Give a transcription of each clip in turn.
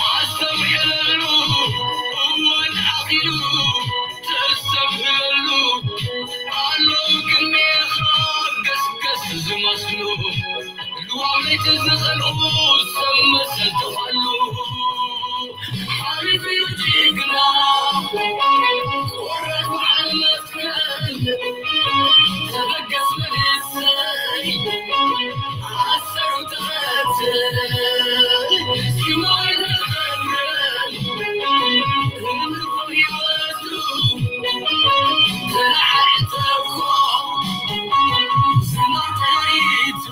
ኣስተውዕለሉ፣ እዋን ኣኺሉ ተስተብህለሉ። ኣለዉ ቅድሜኻ ገስገስ ዝመስሉ፣ ልዋም ለይቲ ዝጸልኡ ሰብ መሰል ተፋሉ። ሓሪፍ እዩ ጅግና፣ ቆራጽ በዓል መትከል፣ ተበገስ መንእሰይ፣ ኣሰሩ ተኸትል፣ ሽሙ ኣይተኸብረን፣ ህይወቱ ተላዕተዎ፣ ዝናብ ተሪቱ።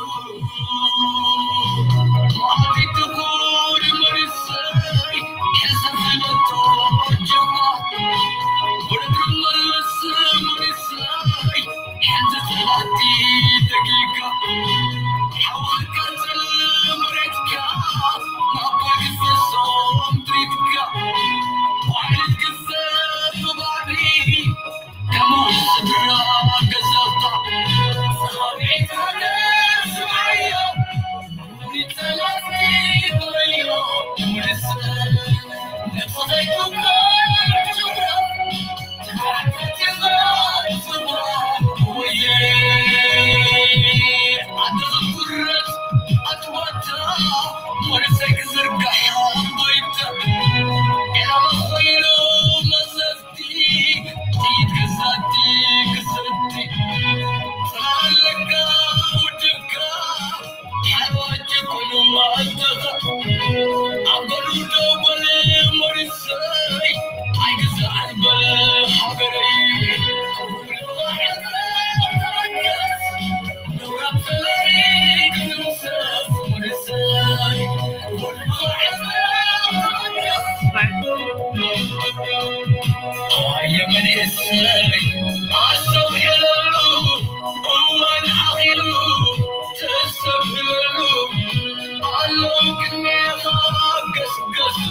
ከሙን ስድራ ገዛውታ ሰሃቢት ሃገር ስምዓዮ፣ ንጸላእቲ በልዮ፣ ንሰ-፣ ነብሲ ዘይትውከል ትትረፍ፣ ተሓተቲ ዘራእቲ ስዋ፣ ወየ፣ ዓዲ ክትቁረጽ ኣትዋታ፣ ወደ ሰይፍ ዝርጋሕ ኣምቦይታ፣ ዕላማ ኮይኑ መሰል ጥይት ክሳቲ ክሰቲ፣ ጽላል ኣለካ ውድብካ፣ ሓርባጅ ኮይኑ መዓልትኻ፣ ኣብ ጎኑ ደው በል ሞሪሰይ፣ ኣይግዛእን በል ሃገረይ።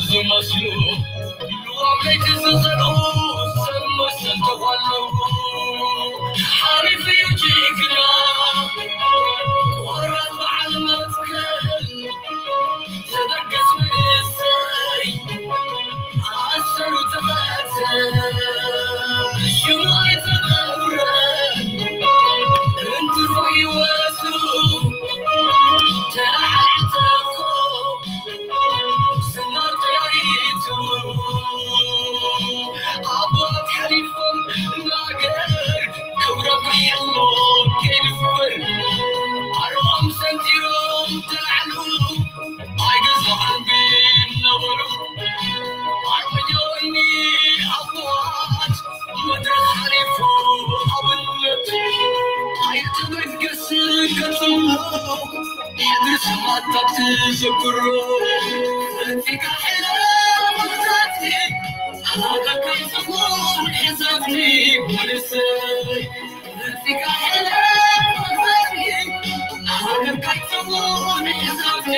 ዝመስሉ፣ ኣብ ለይቲ ዝጸልኡ ሰብ መሰል ተጓለዉ። ሓሪፍ እዩ ጅግና፣ ቆራጽ በዓል መትከል፣ ተበገስ መንእሰይ፣ ኣሰሩ ተቐትል፣ ሽሙ ኣይተቐብረን፣ እንትርፎ ህይወቱ ተላዕተኮ። ዝናብ ተያይቱ ኣቦት ሓሊፎም፣ ንሃገር ክብራ ክሕሎ ከይድፈር፣ ኣርኦም ሰንቲሮም ተላዕሉ፣ ኣይገዛእን ቢል ነበሩ። ኣርበኛ ወኒ ኣቦት መድረኽ ሓሊፉ ኣብነት፣ ኣይትበገስ ቀጽሎ። ሕድሪ ሰማእታት ትዘክሮ፣ ፈቲካ ሕለ መግዛእቲ፣ ሃገር ከይትኹን ሕዛብቲ፣ መንእሰይ። ፈቲካ ሕለ መግዛእቲ፣ ሃገር ከይትኹን ሕዛብቲ፣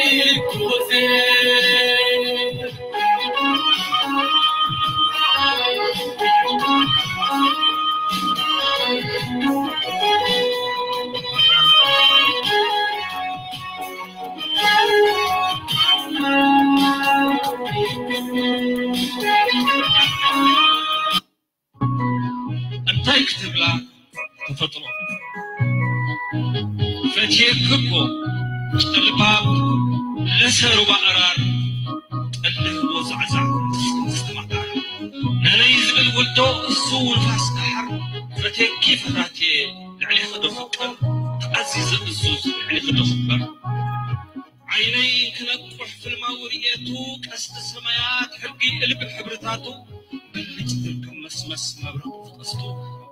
ክወዜ። እንታይ ክትብላ ተፈጥሮ? ፈትየኪ እኮ ጨልባብ ለሰ ሩባ እራር፣ ጠልህ ቦ ዛዕዛዕ ስምስቲ ማዕዳር። ነነይ ዝብል ውልዶ እሱ ንፋስ ደሓር፣ ፈትየኪ ፈታትየ ልዕሌኺ ዶ ፍቅር፣ ተኣዚዘ እዙዝ ልዕሌኺ ዶ ክበር። ዓይነይ ክነቁሕ ፍልማዊ ርእየቱ፣ ቀስቲ ሰማያት ሕርጊ እልቢ ሕብርታቱ፣ ብልጭ ዝብል ከም መስመስ መብረቕ ዝቐስቱ፣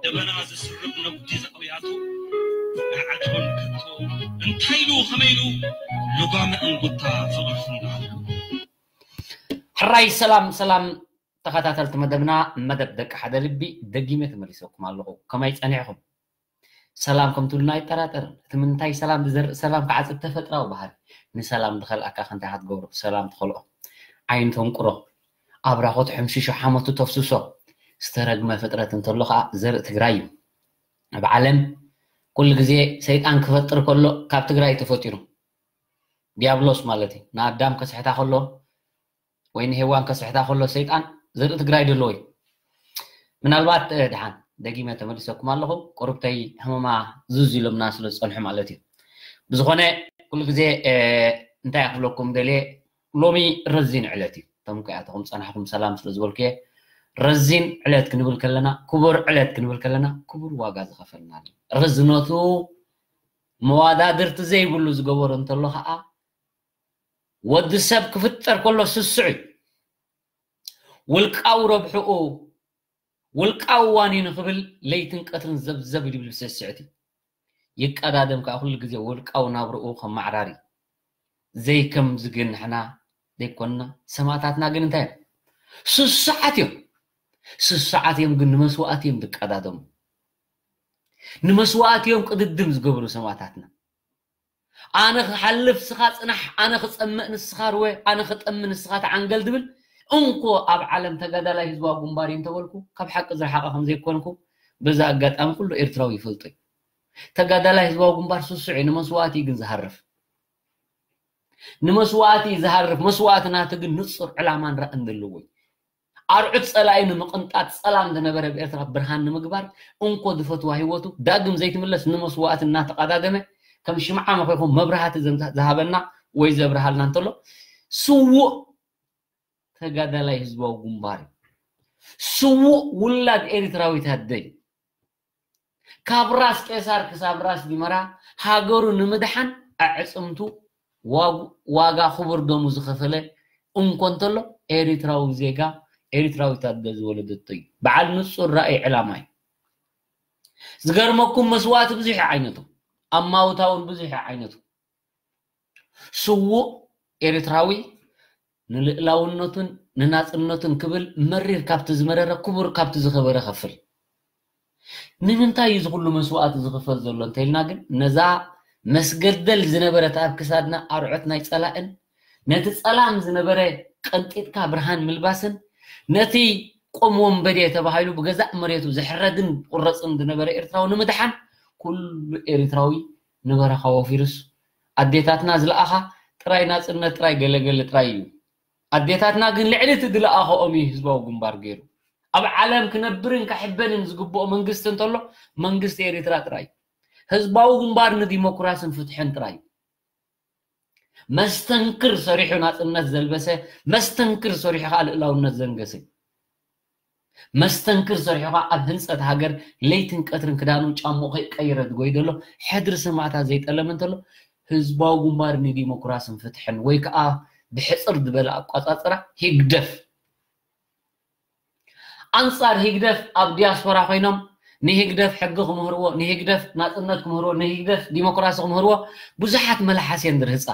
ደበና ዝስርብ ነጉዲ ዘእውያቱ፣ ንዓቶም ከቶ እንታይ ኢሉ ከመይ ኢሉ፣ ልጓመ እንጉታ ፍቕርኹም ንኣሉ። ሕራይ ሰላም ሰላም ተኸታተልቲ መደብና፣ መደብ ደቂ ሓደ ልቢ ደጊመ ተመሊሰኩም ኣለኹ። ከመይ ጸኒሕኹም? ሰላም ከም ትብሉና ኣይጠራጠርን። እቲ ምንታይ ሰላም ዝዘርእ ሰላም ክዓጽድ ተፈጥራዊ ባህሪ። ንሰላም ዝኸልኣካ ከ እንታይ ኢኻ ትገብሮ? ሰላም ትኸልኦ። ዓይኒ ተንቁሮ። ኣብራኾ ትሕምሽሾ፣ ሓሞቱ ተፍስሶ። ዝተረግመ ፍጥረት እንተሎ ከኣ ዘርኢ ትግራይ እዩ። ኣብ ዓለም ኩሉ ግዜ ሰይጣን ክፈጥር ከሎ ካብ ትግራይ እዩ ተፈጢሩ። ዲያብሎስ ማለት እዩ። ንኣዳም ከስሕታ ከሎ ወይ ንሄዋን ከስሕታ ከሎ ሰይጣን ዘርኢ ትግራይ ደለዎ እዩ። ምናልባት ድሓን ደጊመ ተመሊሰኩም ኣለኹ። ቁርብተይ ህመማ ዙዝ ኢሎምና ስለ ዝፀንሑ ማለት እዩ። ብዝኾነ ኩሉ ግዜ እንታይ ክብለኩም ደልየ፣ ሎሚ ረዚን ዕለት እዩ። እቶም ከኣተኹም ፀናሕኩም ሰላም ስለ ዝበልኩ እየ። ረዚን ዕለት ክንብል ከለና፣ ክቡር ዕለት ክንብል ከለና፣ ክቡር ዋጋ ዝኸፈልና ኣሎ። ርዝነቱ መዋዳድርቲ ዘይብሉ ዝገበሮ እንተሎ ከዓ፣ ወዲ ሰብ ክፍጠር ከሎ ስስዕ እዩ። ውልቃዊ ረብሕኡ፣ ውልቃዊ ዋኒ ንኽብል ለይትን ቀትርን ዘብዘብ ይብል ብስስዕቲ። ይቀዳደም ከዓ ኩሉ ግዜ ውልቃዊ ናብርኡ ከመዓራሪ። ዘይከምዚ ግን ንሕና ዘይኮንና፣ ሰማእታትና ግን እንታይ እዮም? ስሱዓት እዮም። ስሱዓት እዮም ግን ንመስዋእቲ እዮም ዝቀዳደሙ። ንመስዋእቲ እዮም ቅድድም ዝገብሩ ሰማእታትና። ኣነ ክሓልፍ ንስኻ ጽናሕ፣ ኣነ ክጸምእ ንስኻ ርወ፣ ኣነ ክጠሚ ንስኻ ተዓንገል ዝብል እንኮ ኣብ ዓለም ተጋዳላይ ህዝባዊ ግንባር እዩ እንተበልኩ ካብ ሓቂ ዝረሓቐ ከም ዘይኮንኩ በዚ ኣጋጣሚ ኩሉ ኤርትራዊ ይፈልጦ እዩ። ተጋዳላይ ህዝባዊ ግንባር ስሱዕ እዩ፣ ንመስዋእቲ እዩ ግን ዝሃርፍ። ንመስዋእቲ እዩ ዝሃርፍ። መስዋእቲ ናቱ ግን ንጹር ዕላማን ራእን ዘለዎ እዩ። ኣርዑት ጸላኢ ንምቕንጣጥ፣ ጸላም ዝነበረ ኣብ ኤርትራ ብርሃን ንምግባር እንኮ ዝፈትዋ ህይወቱ ዳግም ዘይትምለስ ንመስዋእቲ እናተቐዳደመ ከም ሽምዓ መኺኹ መብራህቲ ዘምታ-፣ ዝሃበና ወይ ዘብርሃልና እንተሎ፣ ስዉእ ተጋዳላይ ህዝባዊ ግንባር እዩ። ስዉእ ውላድ ኤርትራዊት ኣደ እዩ። ካብ ራስ ቄሳር ክሳብ ራስ ዲመራ ሃገሩ ንምድሓን ኣዕጽምቱ ዋጉ-፣ ዋጋ ክቡር ደሙ ዝኸፈለ እንኮ እንተሎ፣ ኤሪትራዊ ዜጋ፣ ኤሪትራዊት ኣደ ዝወለደቶ እዩ። በዓል ንጹር ራእይ ዕላማ እዩ። ዝገርመኩም መስዋእቲ ብዙሕ ዓይነቱ፣ ኣማውታ እውን ብዙሕ ዓይነቱ። ስዉእ ኤሪትራዊ ንልእላውነቱን ንናጽነቱን ክብል መሪር ካብቲ ዝመረረ፣ ክቡር ካብቲ ዝኸበረ ከፍል። ንምንታይ እዩ እዚ ኩሉ መስዋእቲ ዝኽፈል ዘሎ እንተኢልና ግን፣ ነዛ መስገደል ዝነበረት ኣብ ክሳድና ኣርዑት ናይ ጸላእን፣ ነቲ ጸላም ዝነበረ ቀንጢጥካ ብርሃን ምልባስን፣ ነቲ ቆም ወንበዴ ተባሂሉ ብገዛእ መሬቱ ዝሕረድን ዝቑረጽን ዝነበረ ኤርትራዊ ንምድሓን፣ ኩሉ ኤርትራዊ ንበረኻ ወፊሩስ ኣዴታትና ዝለኣኻ ጥራይ ናጽነት ጥራይ ገለገለ ጥራይ እዩ። ኣዴታትና ግን ልዕሊ እቲ ዝለኣኸኦም እዩ ህዝባዊ ግንባር ገይሩ። ኣብ ዓለም ክነብርን ክሕበንን ዝግብኦ መንግስቲ እንተሎ መንግስቲ ኤርትራ ጥራይ እዩ። ህዝባዊ ግንባር ንዲሞክራስን ፍትሕን ጥራይ እዩ። መስተንክር ሰሪሑ ናጽነት ዘልበሰ፣ መስተንክር ሰሪሑ ከዓ ልእላውነት ዘንገሰ። መስተንክር ሰሪሑ ከዓ ኣብ ህንጸት ሃገር ለይትን ቀትርን ክዳኑ ጫምኡ ከይቀየረ ዝጎይ ዘሎ ሕድሪ ሰማእታት ዘይጠለመ እንተሎ ህዝባዊ ግንባር ንዲሞክራስን ፍትሕን ወይ ከዓ ብሕጽር ዝበለ ኣቋጻጽራ ሂግደፍ። ኣንጻር ሂግደፍ ኣብ ዲያስፖራ ኮይኖም ንሂግደፍ ሕጊ ክምህርዎ፣ ንሂግደፍ ናጽነት ክምህርዎ፣ ንሂግደፍ ዲሞክራሲ ክምህርዎ ብዙሓት መልሓስ እየን ዝርህጻ።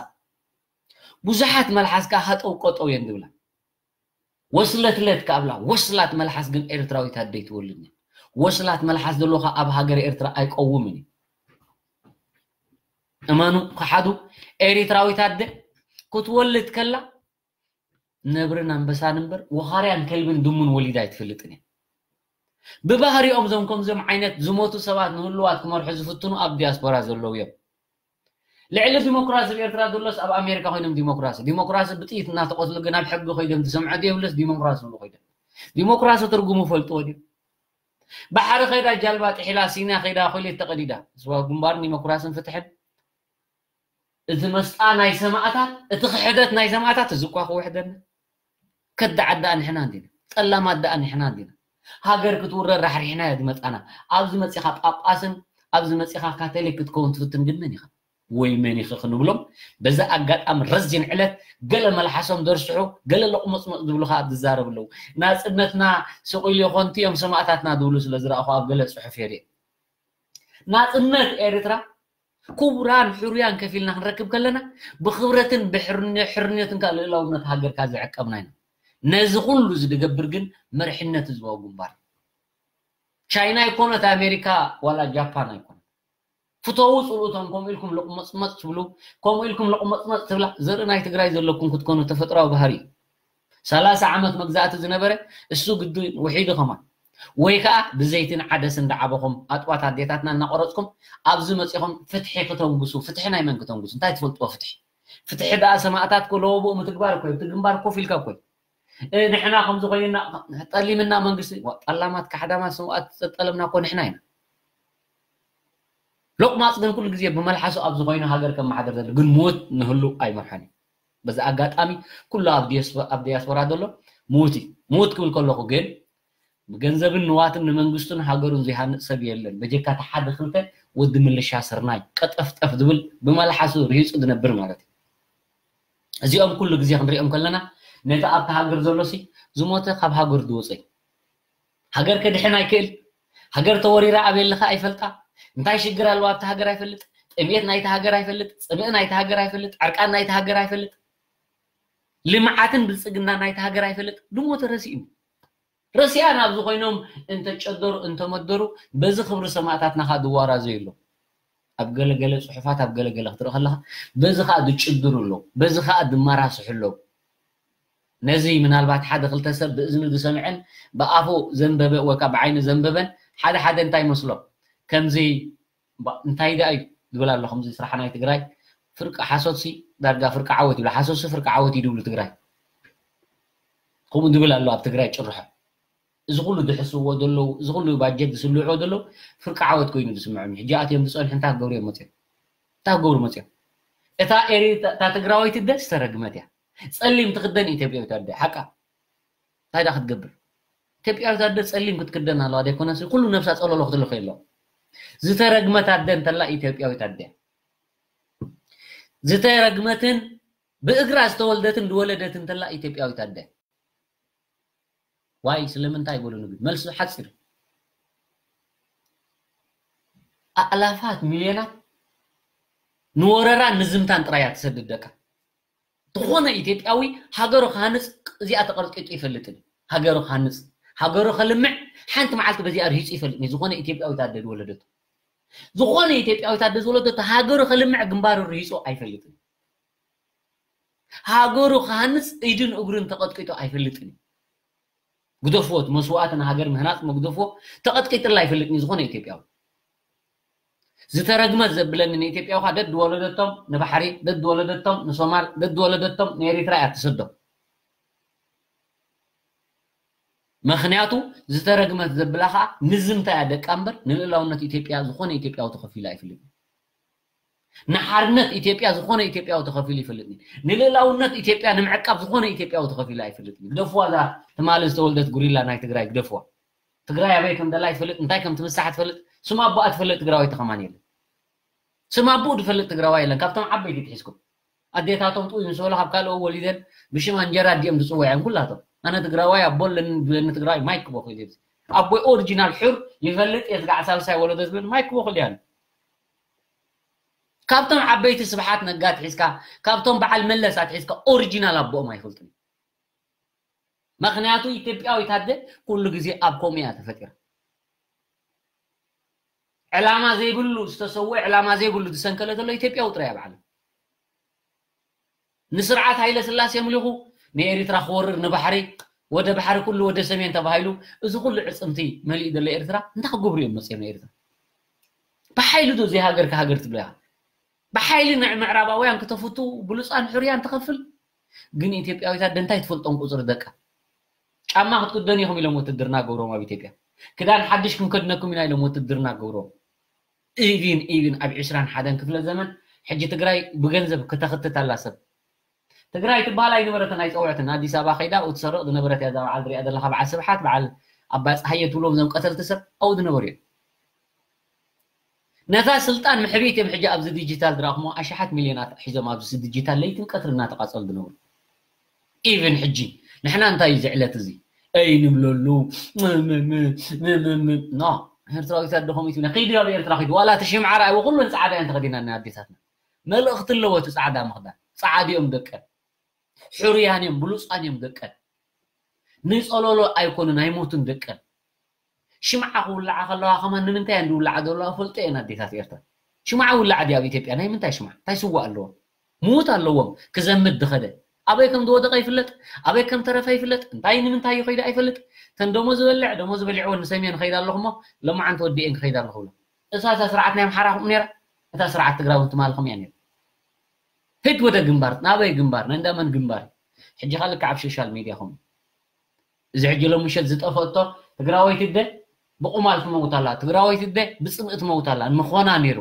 ብዙሓት መልሓስ ከዓ ሃጠው ቀጠው እየን ዝብላ። ወስለትለት ክኣብላ፣ ወስላት መልሓስ ግን ኤርትራዊት ኣደይ ትወልድኒ። ወስላት መልሓስ ዘለዎ ከዓ ኣብ ሃገር ኤርትራ ኣይቀውምን እዩ። እመኑ፣ ክሓዱ፣ ኤርትራዊት ኣደ ክትወልድ ከላ ነብርን ኣንበሳን እምበር ወኻርያን ከልብን ድሙን ወሊዳ ኣይትፈልጥን እያ። ብባህሪኦም ዞም ከምዞም ዓይነት ዝሞቱ ሰባት ንህልዋት ክመርሑ ዝፍትኑ ኣብ ዲያስፖራ ዘለዉ እዮም። ልዕሊ ዲሞክራሲ ኣብ ኤርትራ ዘሎስ ኣብ ኣሜሪካ ኮይኖም ዲሞክራሲ፣ ዲሞክራሲ ብጥይት እናተቐትሉ ግን ኣብ ሕጊ ኮይዶም ዝሰምዖ ድየብለስ ዲሞክራሲ ዝብሉ ኮይዶም። ዲሞክራሲ ትርጉሙ ፈልጥዎ ድዮም? ባሕሪ ከይዳ ጃልባ ጥሒላ፣ ሲና ከይዳ ኮሌት ተቐዲዳ። ህዝባዊ ግንባርን ዲሞክራስን ፍትሕን፣ እቲ መስጣ ናይ ሰማእታት፣ እቲ ክሕደት ናይ ሰማእታት፣ እዚ እኳ ክውሕደና። ከዳዓት ደኣ ንሕና እንዲና፣ ጠላማት ደኣ ንሕና እንዲና። ሃገር ክትውረር ራሕሪሕና እያ ዝመጻና። ኣብዚ መጺኻ ጳጳስን ኣብዚ መጺኻ ካቶሊክ ክትከውን ትፍትን ግን መን ኢኻ? ወይ መን ኢኺ ክንብሎም በዚ ኣጋጣሚ ረዚን ዕለት ገለ መልሓሶም ዘርስሑ፣ ገለ ሎቕመጽመጽ ዝብሉ ከዓ ዝዛረቡ ኣለዉ። ናጽነትና ስቕ ኢሉ ይኾን እቲ እዮም ሰማእታትና ዝብሉ ስለ ዝረኣኹ ኣብ ገለ ጽሑፍ የርኢ። ናጽነት ኤርትራ ክቡራን ሕሩያን ከፊልና ክንረክብ ከለና ብኽብረትን ብሕርነ-፣ ሕርነትን ከዓ ልእላውነት ሃገርካ ዝዕቀብና ኢና። ነዚ ኩሉ ዝድገብር ግን መሪሕነት ህዝባዊ ግንባር እዩ። ቻይና ኣይኮነት፣ ኣሜሪካ ዋላ ጃፓን ኣይኮነት። ፍተዉ ጽልኡቶም፣ ከምኡ ኢልኩም ሎቕመጽመጽ ትብሉ፣ ከምኡ ኢልኩም ሎቕመጽመጽ ትብላ፣ ዘርኢ ናይ ትግራይ ዘለኩም ክትኮኑ ተፈጥራዊ ባህሪ እዩ። ሰላሳ ዓመት መግዛእቲ ዝነበረ እሱ ግዲ ውሒዱ ከማን። ወይ ከዓ ብዘይትን ዓደስ እንዳዓበኹም ኣጥዋት ኣዴታትና እናቆረጽኩም ኣብዚ መጺኹም ፍትሒ ክተንግሱ። ፍትሒ ናይ መን ክተንግሱ? እንታይ ትፈልጥዎ ፍትሒ? ፍትሒ ደኣ ሰማእታት እኮ ለወብኡ ምትግባር እኮ እዩ። እቲ ግንባር ኮፍ ኢልካ እኮ እዩ። ንሕና ከምዚ ኮይንና ጠሊምና መንግስቲ ጠላማት ካሕዳማት ስውኣት ዝጠለምና እኮ ንሕና ኢና። ሎቅማፅ ግን ኩሉ ግዜ ብመልሓሱ ኣብ ዝኾይኑ ሃገር ከመሓደር ዘሎ ግን ሞት ንህሉ ኣይመርሖን እዩ። በዚ ኣጋጣሚ ኩሉ ኣብ ዲያስፖራ ዘሎ ሞት እዩ። ሞት ክብል ከለኹ ግን ብገንዘብን ንዋትን ንመንግስቱን ሃገሩን ዘይሃንፅ ሰብ የለን። በጀካ እቲ ሓደ ክልተ ወዲ ምልሻ ስርናይ ቀጠፍጠፍ ዝብል ብመልሓሱ ርሂፁ ዝነብር ማለት እዩ። እዚኦም ኩሉ ግዜ ክንሪኦም ከለና ነቲ ኣብቲ ሃገር ዘሎ ሲ ዝሞተ ካብ ሃገር ዝወፀ እዩ። ሃገር ከድሕን ኣይክእል። ሃገር ተወሪራ ኣበይ ኣለኻ ኣይፈልጣ። እንታይ ሽግር ኣለዋ ኣብቲ ሃገር ኣይፈልጥ። ጥሜት ናይቲ ሃገር ኣይፈልጥ። ፅምእ ናይቲ ሃገር ኣይፈልጥ። ዕርቃን ናይቲ ሃገር ኣይፈልጥ። ልምዓትን ብልፅግና ናይቲ ሃገር ኣይፈልጥ። ድሞ ተረሲኡ። ረሲኣን ኣብዚ ኮይኖም እንተጨደሩ እንተመደሩ በዚ ክብሪ ሰማእታትና ከዓ ዝዋራዘዩ ኣሎ። ኣብ ገለገለ ፅሑፋት ኣብ ገለገለ ክትርኢ ከለካ በዚ ከዓ ዝጭድሩ ኣለዉ። በዚ ከዓ ዝመራስሑ ኣለዉ። ነዚ ምናልባት ሓደ ክልተ ሰብ ብእዝኑ ዝሰምዐን ብኣፉ ዘንበበ ወይ ከዓ ብዓይኑ ዘንበበን ሓደ ሓደ እንታይ ይመስሎ ከምዚ እንታይ ደኣ እዩ ዝብል ኣሎ ከምዚ ስራሕ ናይ ትግራይ ፍርቂ ሓሶትሲ ዳርጋ ፍርቂ ዓወት ይብሉ። ሓሶትሲ ፍርቂ ዓወት እዩ ዝብሉ ትግራይ። ከምኡ ዝብል ኣሎ ኣብ ትግራይ ጭርሖ። እዚ ኩሉ ዝሕስዎ ዘለዉ እዚ ኩሉ ባጀት ዝስልዑ ዘለዉ ፍርቂ ዓወት ኮይኑ ዝስምዖም እዩ። ሕጂ ኣትዮም ዝፀንሑ እንታይ ክገብሩ እዮም መፅኦም? እንታይ ክገብሩ መፅኦም? እታ ኤሪ እታ ትግራወይቲ ደስ ተረግመት እያ። ፀሊም ትክደን ኢትዮጵያዊት ኣደ ሓቃ እንታይ ዳ ክትገብር? ኢትዮጵያዊት ኣደ ፀሊም ክትክደን ኣለዋ ዘይኮነስ ኩሉ ነብሳ ፀለሎ ክትልኽ የሎ። ዝተረግመት ኣደ እንተላ ኢትዮጵያዊት ኣደ ዝተረግመትን ብእግራ ዝተወልደትን ዝወለደት እንተላ ኢትዮጵያዊት ኣደ ዋይ ስለምንታይ ይበሉ ንብል መልሱ ሓፂር ኣእላፋት ሚልዮናት ንወረራን ንዝምታን ጥራይ እያ ትሰድድ ደቃ ዝኾነ ኢትዮጵያዊ ሃገሩ ክሃንፅ እዚኣ ተቐርቂጡ ይፈልጥን ሃገሩ ክሃንፅ ሃገሩ ከልምዕ ሓንቲ መዓልቲ በዚኣ ርሂፁ ይፈልጥን ዝኾነ ኢትዮጵያዊት ኣደ ዝወለደቱ ዝኾነ ኢትዮጵያዊት ኣደ ዝወለደቱ ሃገሩ ከልምዕ ግንባሩ ርሂፁ ኣይፈልጥን ሃገሩ ክሃንፅ ኢድን እግሩን ተቐጥቂጡ ኣይፈልጥን ግደፍዎ እቲ መስዋእቲ ንሃገር ምህናፅ ግደፍዎ ተቐጥቂጥላ ኣይፈልጥን ዝኾነ ኢትዮጵያዊ ዝተረግመት ዘብለኒ ንኢትዮጵያ ኳ ደድ ወለደቶም ንባሕሪ ደድ ወለደቶም ንሶማል ደድ ወለደቶም ንኤሪትራ እያ ትሰዶም ምክንያቱ ዝተረግመት ዘብላ ከዓ ንዝምታ እያ ደቃ እምበር ንልእላውነት ኢትዮጵያ ዝኾነ ኢትዮጵያዊ ተኸፊሉ ኣይፍልጥ ንሓርነት ኢትዮጵያ ዝኾነ ኢትዮጵያዊ ተኸፊሉ ይፈልጥ ንልእላውነት ኢትዮጵያ ንምዕቃብ ዝኾነ ኢትዮጵያዊ ተኸፊሉ ኣይፈልጥ ግደፍዋ እዛ ትማሊ ዝተወልደት ጉሪላ ናይ ትግራይ ግደፍዋ ትግራይ ኣበይ ከም ደላ ይፈልጥ እንታይ ከም ትምሳሕ ትፈልጥ ስም ኣቦኣ ትፈልጥ ትግራዋይ ተኸማን የለን ስም ኣቦኡ ዝፈልጥ ትግራዋይ የለን ካብቶም ዓበይቲ ትሒዝኩም ኣዴታቶም ጥውይ ምስ በሉ ካብ ካልኦ ወሊደን ብሽም እንጀራ ኣዲኦም ዝፅውዐን ኩላቶም ኣነ ትግራዋይ ኣቦ ኣለኒ ዝብለኒ ትግራዋይ ማይክ ክቦ ክእል ኣብዚ ኣቦይ ኦሪጂናል ሑር ይፈልጥ የዝጋዕ ሳልሳይ ወለዶ ዝብል ማይክ ክቦ ክእል ያለ ካብቶም ዓበይቲ ስብሓት ነጋ ትሒዝካ ካብቶም በዓል መለስ ኣትሒዝካ ኦሪጂናል ኣቦኦም ኣይፈልጡን ምክንያቱ ኢትዮጵያዊት ኣደ ኩሉ ግዜ ኣብ ከምኡ እያ ተፈጢራ ዕላማ ዘይብሉ ዝተሰወ ዕላማ ዘይብሉ ዝሰንከለ ዘሎ ኢትዮጵያዊ ጥራይ ኣብ ዓለም ንስርዓት ሃይለ ስላሴ ምልኹ ንኤሪትራ ክወርር ንባሕሪ ወደ ባሕሪ ኩሉ ወደ ሰሜን ተባሂሉ እዚ ኩሉ ዕፅምቲ መሊኡ ዘሎ ኤርትራ እንታይ ክገብሩ እዮም መፅኦም ኤርትራ ብሓይሊ ዶ ዘይሃገር ሃገር ትብለያ ብሓይሊ ምዕራባውያን ክተፍቱ ብሉፃን ሕርያን ትኸፍል ግን ኢትዮጵያዊት ኣደ እንታይ ትፈልጦም ቁፅሪ ደቃ ጫማ ክትክደኑ ኢኹም ኢሎም ውትድርና ገብሮም ኣብ ኢትዮጵያ ክዳን ሓድሽ ክንከድነኩም ኢና ኢሎም ውትድርና ገብሮም ኢቪን ኢቪን ኣብ ዕስራን ሓደን ክፍለ ዘመን ሕጂ ትግራይ ብገንዘብ ክተኽትት ኣላ ሰብ ትግራይ ትበሃል ኣይነበረትን ኣይፀውዐትን ኣዲስ ኣበባ ከይዳ እትሰርቕ ዝነበረት እያ እዛ በዓል ሪኣ ዘለካ በዓል ስብሓት በዓል ኣባ ፀሃየ ትብሎም እዞም ቀተልቲ ሰብ ኣብኡ ዝነበሩ እዮም ነታ ስልጣን ምሕቢት እዮም ሕጂ ኣብዚ ዲጂታል ዝረኣኹሞ ኣሽሓት ሚልዮናት ሒዞም ኣብዚ ዲጂታል ለይትን ቀትሪ እናተቃፀሉ ዝነብሩ ኢቭን ሕጂ ንሕና እንታይ እዩ ዝዕለት እዚ ኣይ ንብለሉ ኖ ኤርትራዊት ኣደኹም ይትብለ ከይዲ ኣብ ኤርትራ ከይዲ ዋላ እቲ ሽምዓ ረኣይዎ ኩለን ፃዕዳ እየን ተኸዲና ናይ ኣዴታትና መልእኽቲ ኣለዎ እቲ ፃዕዳ ምኽዳን ፃዓዲኦም ደቀን ሕሩያን እዮም ብሉፃን እዮም ደቀን ንፀለሎ ኣይኮኑን ኣይሞቱን ደቀን ሽምዓ ክውልዓ ከለዋ ከማን ንምንታይ እየን ዝውልዓ ዘለዋ ፈልጦ እየን ኣዴታት ኤርትራ ሽምዓ ውላዕ ድዩ ኣብ ኢትዮጵያ ናይ ምንታይ ሽምዓ እንታይ ስዋ ኣለዎም ምዉት ኣለዎም ክዘምት ዝኸደ ኣበይ ከም ዝወደቐ ይፍለጥ ኣበይ ከም ተረፈ ይፍለጥ እንታይ ንምንታይ እዩ ከይዳ ኣይፈልጥ ተን ደሞ ዝበልዕ ደሞ ዝበሊዕዎ ንሰሜን ከይዳ ኣለኹሞ ለማዓንቲ ወዲኤን ክኸይዳ ኣለኹ ብሎ እሳ እታ ስርዓት ናይ ኣምሓራ ከምኡ ነይራ እታ ስርዓት ትግራይ እውን ትማሊ ከምኡ እያ ነይራ ህድ ወደ ግንባር ናበይ ግንባር ናይ እንዳመን ግንባር ሕጂ ካ ልክዕ ኣብ ሶሻል ሚድያ ከምኡ እዚ ሕጂ ሎም ምሸት ዝጠፈእቶ ትግራወይቲ ደ ብቁማል ትመውት ኣላ፣ ትግራወይቲ ደ ብፅምእ ትመውት ኣላ ምኾና ነይሩ።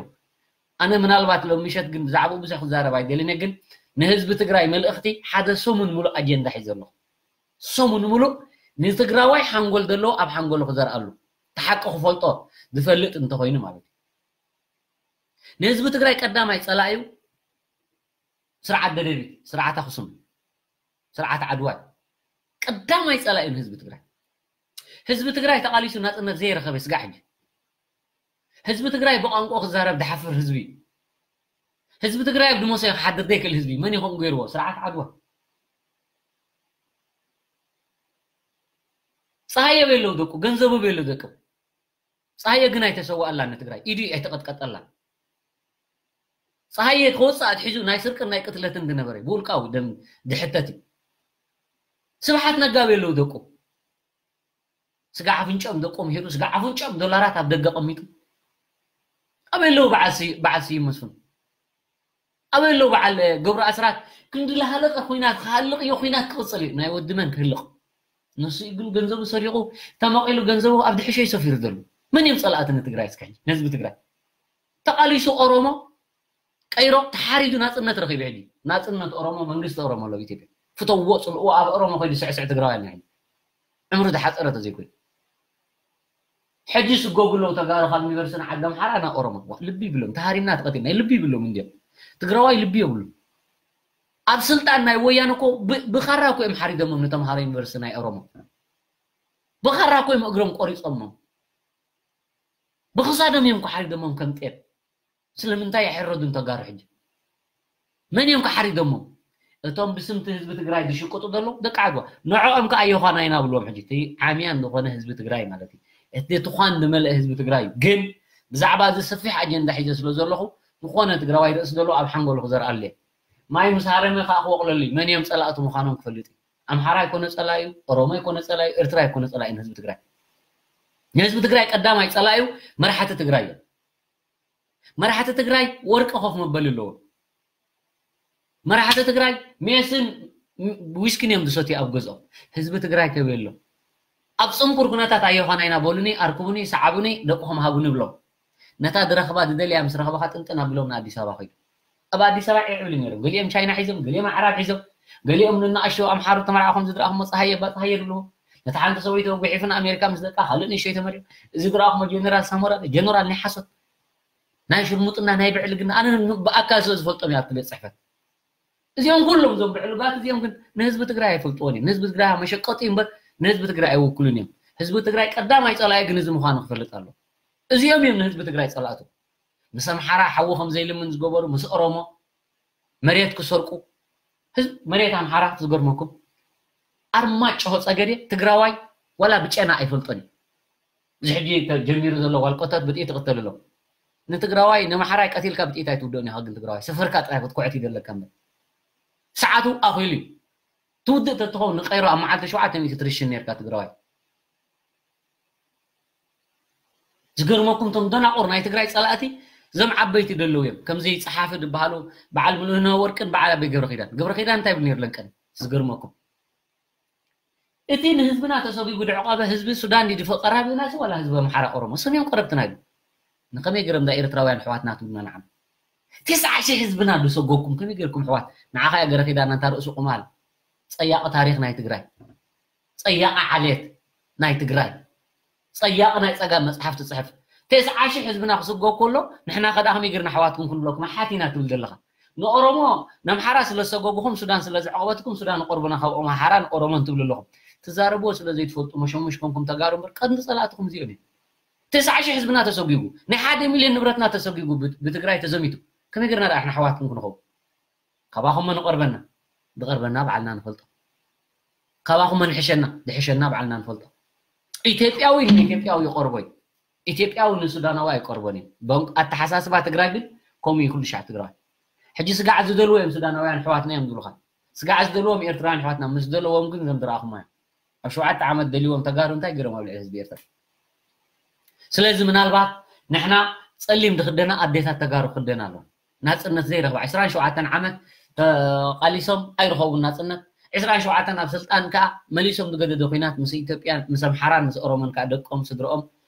ኣነ ምናልባት ሎም ምሸት ግን ብዛዕባኡ ብዙሕ ክዛረብ ኣይደልን፣ ግን ንህዝቢ ትግራይ መልእኽቲ ሓደ ሰሙን ሙሉእ ኣጀንዳ ሒዘ ኣለኹ። ሰሙን ሙሉእ ንትግራዋይ ሓንጎል ዘለዎ ኣብ ሓንጎሉ ክዘርኣሉ፣ ተሓቂ ክፈልጦ ዝፈልጥ እንተኾይኑ ማለት እዩ። ንህዝቢ ትግራይ ቀዳማይ ፀላእዩ ስርዓት ደደቢት፣ ስርዓት ኣኽሱም፣ ስርዓት ዓድዋ እዩ። ቀዳማይ ፀላእዩ ንህዝቢ ትግራይ። ህዝቢ ትግራይ ተቓሊሱ ናፅነት ዘይረኸበ ስጋዕ ሕጂ። ህዝቢ ትግራይ ብቋንቋ ክዛረብ ዝሓፍር ህዝቢ እዩ። ህዝቢ ትግራይ ኣብ ድሞሰ ክሓድር ዘይክእል ህዝቢ እዩ። መን ይኸውን ገይርዎ? ስርዓት ዓድዋ። ፀሃየ በለው ደቁ፣ ገንዘቡ በለው ደቁ። ፀሃየ ግን ኣይተሰዋኣላን ንትግራይ፣ ኢዱ ኣይተቐጥቀጠላን። ፀሃየ ክወፅእ ኣትሒዙ ናይ ስርቅን ናይ ቅትለትን ዝነበረ ብውልቃዊ ደም ዝሕተት እዩ። ስብሓት ነጋ በለው ደቁ፣ ስጋ ኣፍንጫኦም ደቆም ሄዱ፣ ስጋ ኣፍንጫኦም ዶላራት ኣብ ደገ ቀሚጡ። ኣበይ ኣለዉ በዓል ስይ-፣ በዓል ስዩም መስፍን? ኣበይ ኣለዉ በዓል ገብሩ ኣስራት? ክንዲ ዝሃለቀ ኩናት ክሃልቕ እዩ፣ ኩናት ክቕፅል እዩ። ናይ ወዲ መን ክህልቕ? ንሱ እዩ ግን ገንዘቡ ሰሪቑ፣ ተመቒሉ ገንዘቡ ኣብ ድሕሸ እዩ ሰፊሩ ዘሎ። መን እዮም ፀላእቲ ንትግራይ እስከ ሕጂ? ንህዝቢ ትግራይ ተቓሊሱ ኦሮሞ ቀይሮ ተሓሪዱ ናፅነት ረኺቡ። ሕጂ ናፅነት ኦሮሞ፣ መንግስቲ ኦሮሞ ኣሎ ኣብ ኢትዮጵያ። ፍተዎ፣ ፅልእዎ፣ ኣብ ኦሮሞ ከይዱ ስዕስዕ ትግራዋይ ኣሎ። ሕጂ ዕምሩ ዝሓፀረ ተዘይኮይኑ። ሕጂ ስጎጉ ኣለዉ ተጋሩ ካብ ዩኒቨርሲቲ ንዓዲ ኣምሓራ ናብ ኦሮሞ። ዋ፣ ልቢ ይብሎም፣ ተሃሪምና ተቐቲልና፣ ልቢ ይብሎም እንድዮም። ትግራዋይ ልቢ የብሉ። ኣብ ስልጣን ናይ ወያነ እኮ ብ-፣ ብኻራ እኮ እዮም ሓሪዶሞም ንተምሃሮ ዩኒቨርሲቲ ናይ ኦሮሞ። ብኻራ እኮ እዮም እግሮም ቆሪጾሞም። ብኽሳዶም እዮም እኮ ሓሪዶሞም ከም ጤል። ስለምንታይ ኣይሕረዱን ተጋሩ ሕጂ? መን እዮም ከሓሪዶሞም? እቶም ብስምቲ ህዝቢ ትግራይ ዝሽቅጡ ዘለዉ ደቂ ዓድዋ። ንዕኦም ከኣ ኣዮዃና ኢና ብልዎም ሕጂ። እቲ ዓምያን ዝኾነ ህዝቢ ትግራይ ማለት እዩ። እቲ ትዃን ዝመልአ ህዝቢ ትግራይ እዩ። ግን ብዛዕባ እዚ ሰፊሕ ኣጀንዳ ሒዘ ስለ ዘለኹ፣ ዝኾነ ትግራዋይ ርእሲ ዘለዎ ኣብ ሓንጎሉ ክዘርኣሉ እየ። ማይ ምስ ሃረመ ከኣ ክወቕለሉ እዩ። መን እዮም ጸላእቱ ምዃኖም ክፈልጥ እዩ። ኣምሓራ ኣይኮነ ጸላኢኡ፣ ኦሮሞ ኣይኮነ ጸላኢኡ፣ ኤርትራ ኣይኮነ ጸላኢ ንህዝቢ ትግራይ። ንህዝቢ ትግራይ ቀዳማይ ጸላኢኡ መራሕቲ ትግራይ እዮም። መራሕቲ ትግራይ ወርቂ ኮፍ መበሊ ኣለዎም። መራሕቲ ትግራይ ሜስን ዊስኪን እዮም ዝሰትዩ ኣብ ገዝኦም። ህዝቢ ትግራይ ከበሎ። ኣብ ጽንኩር ኩነታት ኣዮኻና ኢና በሉኒ፣ ኣርክቡኒ፣ ሰዓቡኒ፣ ደቅኹም ሃቡኒ ብሎም። ነታ ዝረኽባ ዝደልያ ምስ ረኸባኻ ጥንጥን ኣቢሎም ንኣዲስ ኣበባ ከይዱ። ኣብ ኣዲስ ኣበባ ዒዕ ይብሉ ነይሮም። ገሊኦም ቻይና ሒዞም፣ ገሊኦም ኣዕራብ ሒዞም፣ ገሊኦም ንናእሽቶ ኣምሓሩ ተመርዓኹም ዝድረኣኹም ጸሃየ ኣባ ጸሃየ ይብልዎ። ነታ ሓንቲ ሰበይቲ ጉሒፉ ንኣሜሪካ ምስ ደቃ ካልእ ንእሽተይ ተመሪዑ። እዚ ዝረኣኹሞ ጀነራል ሳሞራ፣ ጀነራል ናይ ሓሶት፣ ናይ ሽርሙጥና፣ ናይ ብዕልግና፣ ኣነ ን-፣ ብኣካል ስለ ዝፈልጦም እየ ኣብቲ ቤት ጽሕፈት። እዚኦም ኩሎም እዞም ብዕሉጋት እዚኦም ግን ንህዝቢ ትግራይ ኣይፈልጥዎን እዮም። ንህዝቢ ትግራይ መሸቀጢ እምበር ንህዝቢ ትግራይ ኣይውክሉን እዮም። ህዝቢ ትግራይ ቀዳማይ ጸላኢ ግን እዚ ምዃኑ ክፈልጥ ኣሎ። እዚኦም እዮም ንህዝቢ ትግራይ ጸላእቱ። ምስ ኣምሓራ ሓዊ ከም ዘይልምን ዝገበሩ፣ ምስ ኦሮሞ መሬት ክሰርቁ፣ ህዝቢ መሬት ኣምሓራ ዝገርመኩም፣ ኣርማጭሆ ጸገዴ ትግራዋይ ዋላ ብጨና ኣይፈልጦን እዩ። እዚ ሕጂ ተ-፣ ጀሚሩ ዘሎ ዋልቆታት ብጥይት ይቕተሉ ኣለዉ። ንትግራዋይ ንኣምሓራይ ቀቲልካ ብጥይት ኣይትውድኦን ኢኻ፣ ግን ትግራዋይ ስፍርካ ጥራይ ክትኩዕት ይደለካ እምበር። ሰዓቱ ኣኺሉ እዩ። ትውድእ ተትኸውን ንቀይሮ ኣብ መዓልቲ ሸውዓተ ሚእቲ ትርሽን ነርካ ትግራዋይ። ዝገርመኩም እቶም ደናቑር ናይ ትግራይ ጸላእቲ እዞም ዓበይቲ ደለዉ እዮም። ከምዚ ጸሓፊ ዝበሃሉ በዓል ሙሉእነህ ወርቅን በዓል ኣበይ ገብረ ኪዳን። ገብረ ኪዳን እንታይ ይብል ነይሩ ለንቀን? ዝገርመኩም። እቲ ንህዝብና ተሰጒጉ ድዕቐበ ህዝቢ ሱዳን ድዩ ዝፈ-፣ ቀራቢናሲ ዋላ ህዝቢ ኣምሓራ ኦሮሞ? ስም እዮም ቀረብትና ኢሉ። ንኸመይ ገይሮም እዛ ኤርትራውያን ኣሕዋትና ትብሉና ንዓና? ተስዓ ሺሕ ህዝብና ዝሰጎግኩም ከመይ ገይርኩም ኣሕዋት? ንዓኻ እያ ገረ ኪዳን ኣንታ ርእሱ ቁማል። ጸያቒ ታሪኽ ናይ ትግራይ። ጸያቒ ዓሌት ናይ ትግራይ። ጸያቒ ናይ ጸጋም መጽሓፍ ትጽሕፍ። ተስዓ ሺሕ ህዝብና ክስጎግ ከሎ ንሕና ከ ደኣ ከመይ ገይርና ኣሕዋትኩም ክንብለኩም? ሓት ኢና ትብል ዘለኻ። ንኦሮሞ፣ ንኣምሓራ ስለ ዝሰጎጉኹም፣ ሱዳን ስለ ዘዕቆበትኩም፣ ሱዳን ንቆርቡና ካብ ኣምሓራን ኦሮሞን ትብሉ ኣለኹም። ትዛረብዎ ስለ ዘይትፈልጡ መሸሙሽ ኮንኩም ተጋሩ እምበር ቀንዲ ጸላእትኹም እዚኦም እዮም። ተስዓ ሺሕ ህዝብና ተሰጒጉ። ናይ ሓደ ሚልዮን ንብረትና ተሰጒጉ ብ-፣ ብትግራይ ተዘሚቱ። ከመይ ገይርና ደኣ ንሕና ኣሕዋትኩም ክንኸውን? ካባኹም መን ይቐርበና? ዝቐርበና ባዕልና ንፈልጦ። ካባኹም መን ይሕሸና? ዝሕሸና ባዕልና ንፈልጦ። ኢትዮጵያዊ ንኢትዮጵያዊ ይቐርቦ እዩ። ኢትዮጵያዊ ንሱዳናዊ ኣይቀርቦን እዩ። በን-፣ ኣተሓሳስባ ትግራይ ግን ከምኡ እዩ ኩሉ ሻዕ ትግራዋይ። ሕጂ ስጋዕ ዝደልዎ እዮም ሱዳናውያን ኣሕዋትና እዮም ዝብሉኻ። ስጋዕ ዝደልዎም ኤርትራውያን ኣሕዋትና ምስ ደለዎም ግን ዘም ዝረኣኹማ እዮም። ኣብ ሸውዓተ ዓመት ደልዎም ተጋሩ እንታይ ገይሮም ኣብ ልዕሊ ህዝቢ ኤርትራ? ስለዚ ምናልባት ንሕና ጸሊም ዝኽደና ኣዴታት ተጋሩ ክኽደና ኣለዋ። ናጽነት ዘይረኽባ ዕስራን ሸውዓተን ዓመት ተቓሊሶም ኣይረኸቡን ናጽነት። ዕስራን ሸውዓተን ኣብ ስልጣን ከዓ መሊሶም ዝገደደ ኲናት ምስ ኢትዮጵያን ምስ ኣምሓራን ምስ ኦሮሞን ከዓ ደቆም ስድረኦም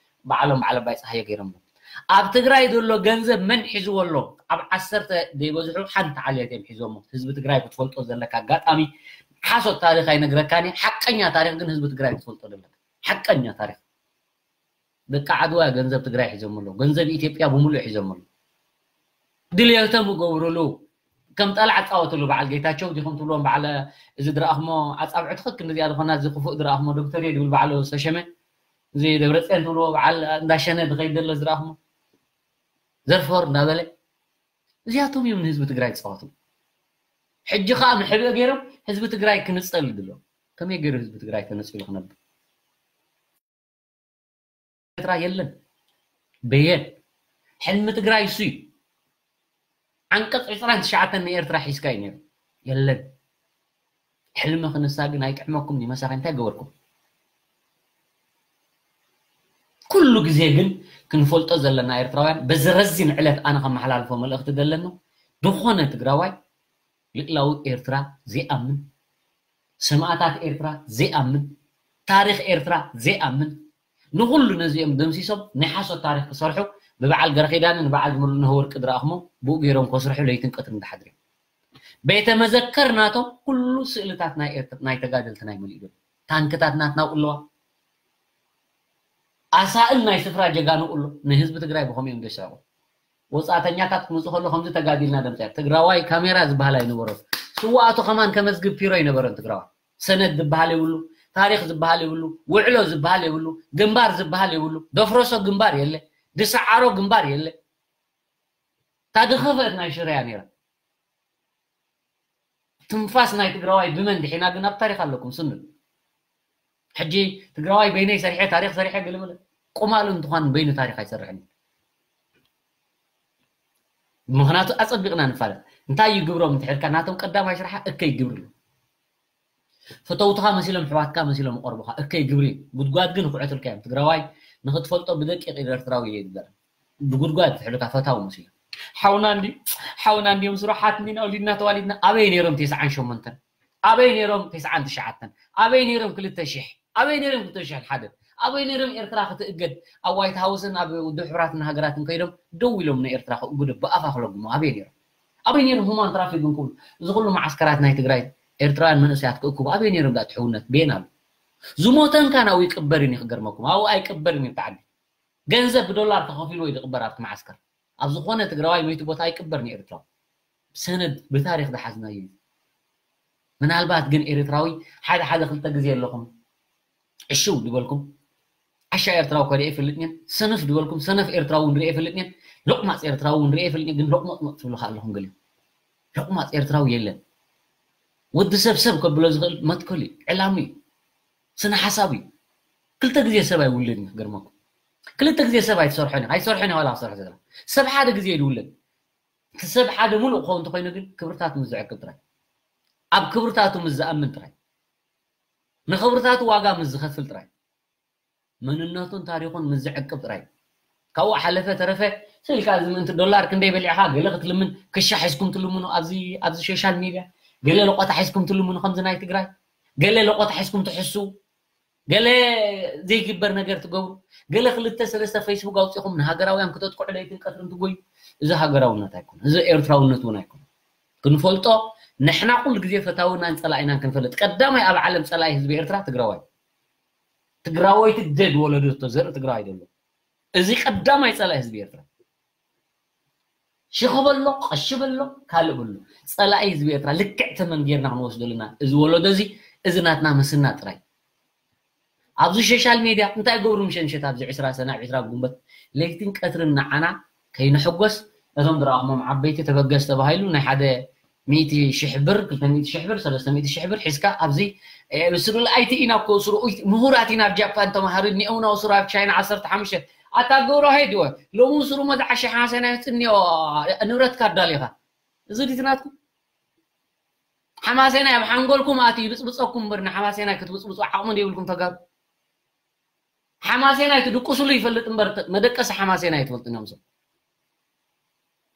ባዕሎም በዓል ኣባይ ፀሃየ ገይሮም። ኣብ ትግራይ ዘሎ ገንዘብ መን ሒዝዎ ኣሎ? ኣብ ዓሰርተ ዘይበዝሑ ሓንቲ ዓሌት እዮም ሒዞሞ። ህዝቢ ትግራይ ክትፈልጦ ዘለካ ኣጋጣሚ። ሓሶት ታሪኽ ኣይነግረካን እየ። ሓቀኛ ታሪኽ ግን ህዝቢ ትግራይ ክትፈልጦ ዘለካ። ሓቀኛ ታሪኽ። ደቂ ዓድዋ ገንዘብ ትግራይ ሒዞም ኣለዉ። ገንዘብ ኢትዮጵያ ብምሉእ ሒዞም ኣለዉ። ድልየቶም ይገብሩሉ። ከም ጠላዕ ፃወትሉ። በዓል ጌታቸው ዲኹም ትብልዎም፣ በዓል እዚ ድረኣኹሞ ኣፃብዕቲ ክክ እንደዚኣ ዝኾና፣ እዚ ክፉእ ድረኣኹሞ ዶክተር እየ ድብል በዓል ዝተሸመ፣ እዚ ደብረፅዮን ትብልዎ በዓል እንዳሸነ ዝኸይድ ዘሎ ዝረኣኹሞ ዘርፈር እንዳበለ፣ እዚኣቶም እዮም ንህዝቢ ትግራይ ዝፃወቱ። ሕጂ ከዓ መሕብኢ ገይሮም ህዝቢ ትግራይ ክንፀል ድሎ። ከመይ ገይሩ ህዝቢ ትግራይ ተነፂሉ ክነብር? ኤርትራ የለን። በየን? ሕልሚ ትግራይ እሱ እዩ። ዓንቀፅ ዕስራን ትሽዓተን ንኤርትራ ሒዝካ እዩ ነይሩ። የለን። ሕልሚ ክንሳ ግን ኣይጥዕመኩም ድዩ መሳኺ? እንታይ ገበርኩም? ኩሉ ግዜ ግን ክንፈልጦ ዘለና ኤርትራውያን፣ በዚ ረዚን ዕለት ኣነ ከመሓላልፎ መልእኽቲ ደለኒ፣ ዝኾነ ትግራዋይ ልዕላዊ ኤርትራ ዘይኣምን፣ ሰማእታት ኤርትራ ዘይኣምን፣ ታሪኽ ኤርትራ ዘይኣምን፣ ንኹሉ ነዚኦም ደምሲሶም ናይ ሓሶት ታሪኽ ክሰርሑ ብበዓል ገረኺዳንን በዓል ዝምሉ ነህወርቂ ዝረኣኹሞ ብኡ ገይሮም ከስርሑ ለይትን ቀትርን ዝሓድር እዮም። ቤተ መዘከር ናቶም ኩሉ ስእልታት ናይ ኤርትራ፣ ናይ ተጋደልቲ ናይ መሊኡ ዘሎ። ታንክታት ናትና ኣለዋ። ኣሳእል ናይ ስፍራ ጀጋኑ ኣሎ። ንህዝቢ ትግራይ ብኸምኡ እዮም ዘሳቑ። ወፃእተኛታት ክመፁ ከሎ ከምዚ ተጋዲልና ደምፅያ። ትግራዋይ ካሜራ ዝበሃል ኣይነበሮን። ስዋኣቱ ከማን ከመዝግብ ፒሮ ኣይነበረን ትግራዋይ። ሰነድ ዝበሃል የብሉ፣ ታሪኽ ዝበሃል የብሉ፣ ውዕሎ ዝበሃል የብሉ፣ ግንባር ዝበሃል የብሉ። ደፍረሶ ግንባር የለ፣ ድሰዓሮ ግንባር የለ። እታ ድኸፈት ናይ ሽረ እያ ነይራ። ትንፋስ ናይ ትግራዋይ ብመን ድሒና ግን ኣብ ታሪኽ ኣለኩም ስንዱ። ሕጂ ትግራዋይ በይነይ ሰሪሐ ታሪኽ ሰሪሐ ገለመለ ቁማሉ እንትኳን በይኑ ታሪኽ ኣይሰርሕን። ምኽንያቱ ኣጸቢቕና ንፋለጥ። እንታይ እዩ ግብሮም እንተሕልካ ናቶም ቀዳማይ ስራሓ እከይ ግብሪ እዩ። ፈተውትኻ መሲሎም ኣሕዋትካ መሲሎም ይቐርቡኻ። እከይ ግብሪ እዩ። ጉድጓድ ግን ይኹዕቱልካ እዮም። ትግራዋይ ንኽትፈልጦ ብደቂቕ ኢድ ኤርትራዊ እየ ይግበር። ብጉድጓድ ትሕልካ ፈታዊ መሲሉ። ሓውና እንዲ ሓውና እንዲዮም ስሩሓት እንዲና ወሊድና ተዋሊድና ኣበይ ነይሮም ተስዓን ሸሞንተን? ኣበይ ነይሮም ተስዓን ትሽዓተን? ኣበይ ነይሮም ክልተ ሽሕ? ኣበይ ነይሮም ክልተ ሽሕን ሓደን? ኣበይ ነይሮም ኤርትራ ክትእገድ ኣብ ዋይት ሃውስን ኣብ ውድብ ሕቡራትን ሃገራትን ከይዶም ደው ኢሎም ንኤርትራ ክእግዱ ብኣፋ ክለጉሙ ኣበይ ነይሮም? ኣበይ ነይሮም ሁማን ትራፊኪንግ ክብሉ? እዚ ኩሉ መዓስከራት ናይ ትግራይ ኤርትራውያን መንእሰያት ክእክቡ ኣበይ ነይሮም? ዳኣ ትሕውነት ቤን ኣሎ። ዝሞተ እንካን ኣብኡ ይቅበር እዩ ክገርመኩም። ኣብኡ ኣይቅበርን እዩ ተዓዲ። ገንዘብ ብዶላር ተኸፊሉ ወይ ዝቅበር ኣብቲ መዓስከር። ኣብ ዝኾነ ትግራዋይ መይቱ ቦታ ኣይቅበርን እዩ ኤርትራዊ። ሰነድ ብታሪኽ ዝሓዝናዮ እዩ። ምናልባት ግን ኤርትራዊ ሓደ ሓደ ክልተ ግዜ ኣለኹም ዕሽው ዝበልኩም ዓሻ ኤርትራዊ ከ ሪኤ ይፈልጥን እየን። ሰነፍ ዝበልኩም ሰነፍ ኤርትራዊ እውን ሪኤ ይፈልጥን እየን። ሎቕማፅ ኤርትራዊ እውን ሪኤ ይፈልጥን እየን። ግን ሎቕመጥመጥ ትብሉ ከ ኣለኹም ገሊኹም። ሎቕማፅ ኤርትራዊ የለን። ወዲ ሰብ ሰብ ከብሎ ዝኽእል መትከሉ እዩ፣ ዕላሙ እዩ፣ ስነ ሓሳቡ እዩ። ክልተ ግዜ ሰብ ኣይውለድን እዩ ክገርመኩም። ክልተ ግዜ ሰብ ኣይትሰርሖን እዩ፣ ኣይሰርሖን እዩ ዋላ ክሰርሖ ዘላ። ሰብ ሓደ ግዜ እዩ ዝውለድ። እቲ ሰብ ሓደ ሙሉእ ክኸውን እንተኮይኑ ግን ክብርታቱ ምስ ዝዕቅብ ጥራይ፣ ኣብ ክብርታቱ ምስ ዝኣምን ጥራይ፣ ንክብርታቱ ዋጋ ምስ ዝኸፍል ጥራይ፣ መንነቱን ታሪኹን ምስ ዝዕቅብ ጥራይ። ካብኡ ሓለፈ ተረፈ ስልካ እዚ ምእንቲ ዶላር ክንደይ በሊዕኻ ገለ ክትልምን ክሻ ሒዝኩም ትልምኑ ኣብዚ ኣብዚ ሶሻል ሚድያ ገለ ለቆታ ሒዝኩም ትልምኑ ከምዚ ናይ ትግራይ ገለ ለቆታ ሒዝኩም ትሕሱ ገለ ዘይግበር ነገር ትገብሩ ገለ ክልተ ሰለስተ ፌስቡክ ኣውፂኹም ንሃገራውያን ክተጥቅዑ ለይትን ቀትርን ትጎዩ እዚ ሃገራውነት ኣይኮነ እዚ ኤርትራውነት እውን ኣይኮነ። ክንፈልጦ ንሕና ኩሉ ግዜ ፈታውናን ፀላኢናን ክንፈልጥ ቀዳማይ ኣብ ዓለም ፀላኢ ህዝቢ ኤርትራ ትግራዋይ ትግራወይቲ ደድ ወለዶ ዘርኢ ትግራዋይ ዘሎ እዚ ቀዳማይ ፀላኢ ህዝቢ ኤርትራ ሽኸ በሎ ቀሺ በሎ ካልእ በሎ ፀላኢ ህዝቢ ኤርትራ ልክዕ ተመን ጌርና ክንወስደሉ ኢና። እዚ ወለዶ እዚ እዚ ናትና ምስና ጥራይ ኣብዚ ሶሻል ሜድያ እንታይ ገብሩ ምሸት ምሸት ኣብዚ ዕስራ ሰነ ዕስራ ጉንበት ለይትን ቀትርን ንዓና ከይንሕጎስ ነቶም ዝረኣኹሞም ዓበይቲ ተበገስ ተባሂሉ ናይ ሓደ ሚእቲ ሽሕ ብር ክልተ ሚእቲ ሽሕ ብር ሰለስተ ሚእቲ ሽሕ ብር ሒዝካ ኣብዚ ብስሩ ኣይቲ ኢና እኮ ስሩ ምሁራት ኢና ኣብ ጃፓን ተማሃሩ እኒኦ ናብ ስሩ ኣብ ቻይና ዓሰርተ ሓሙሽተ ኣታ ገብሩ ሃይድወ ሎሚ ስሩ መዝዓሸ ሓሰና ይምፅእ እኒኦ ንብረትካ ኣዳሊኻ እዚ ድዩ ናትኩም ሓማሴናይ ኣብ ሓንጎልኩም ኣትዩ ይብፅብፀኩም እምበር ንሓማሴናይ ክትብፅብፁ ዓቕሚ ዘይብልኩም ተጋሩ ሓማሴናይ ትድቅስሉ ይፈልጥ እምበር መደቀሲ ሓማሴናይ ኣይትፈልጡን እዮም እዞም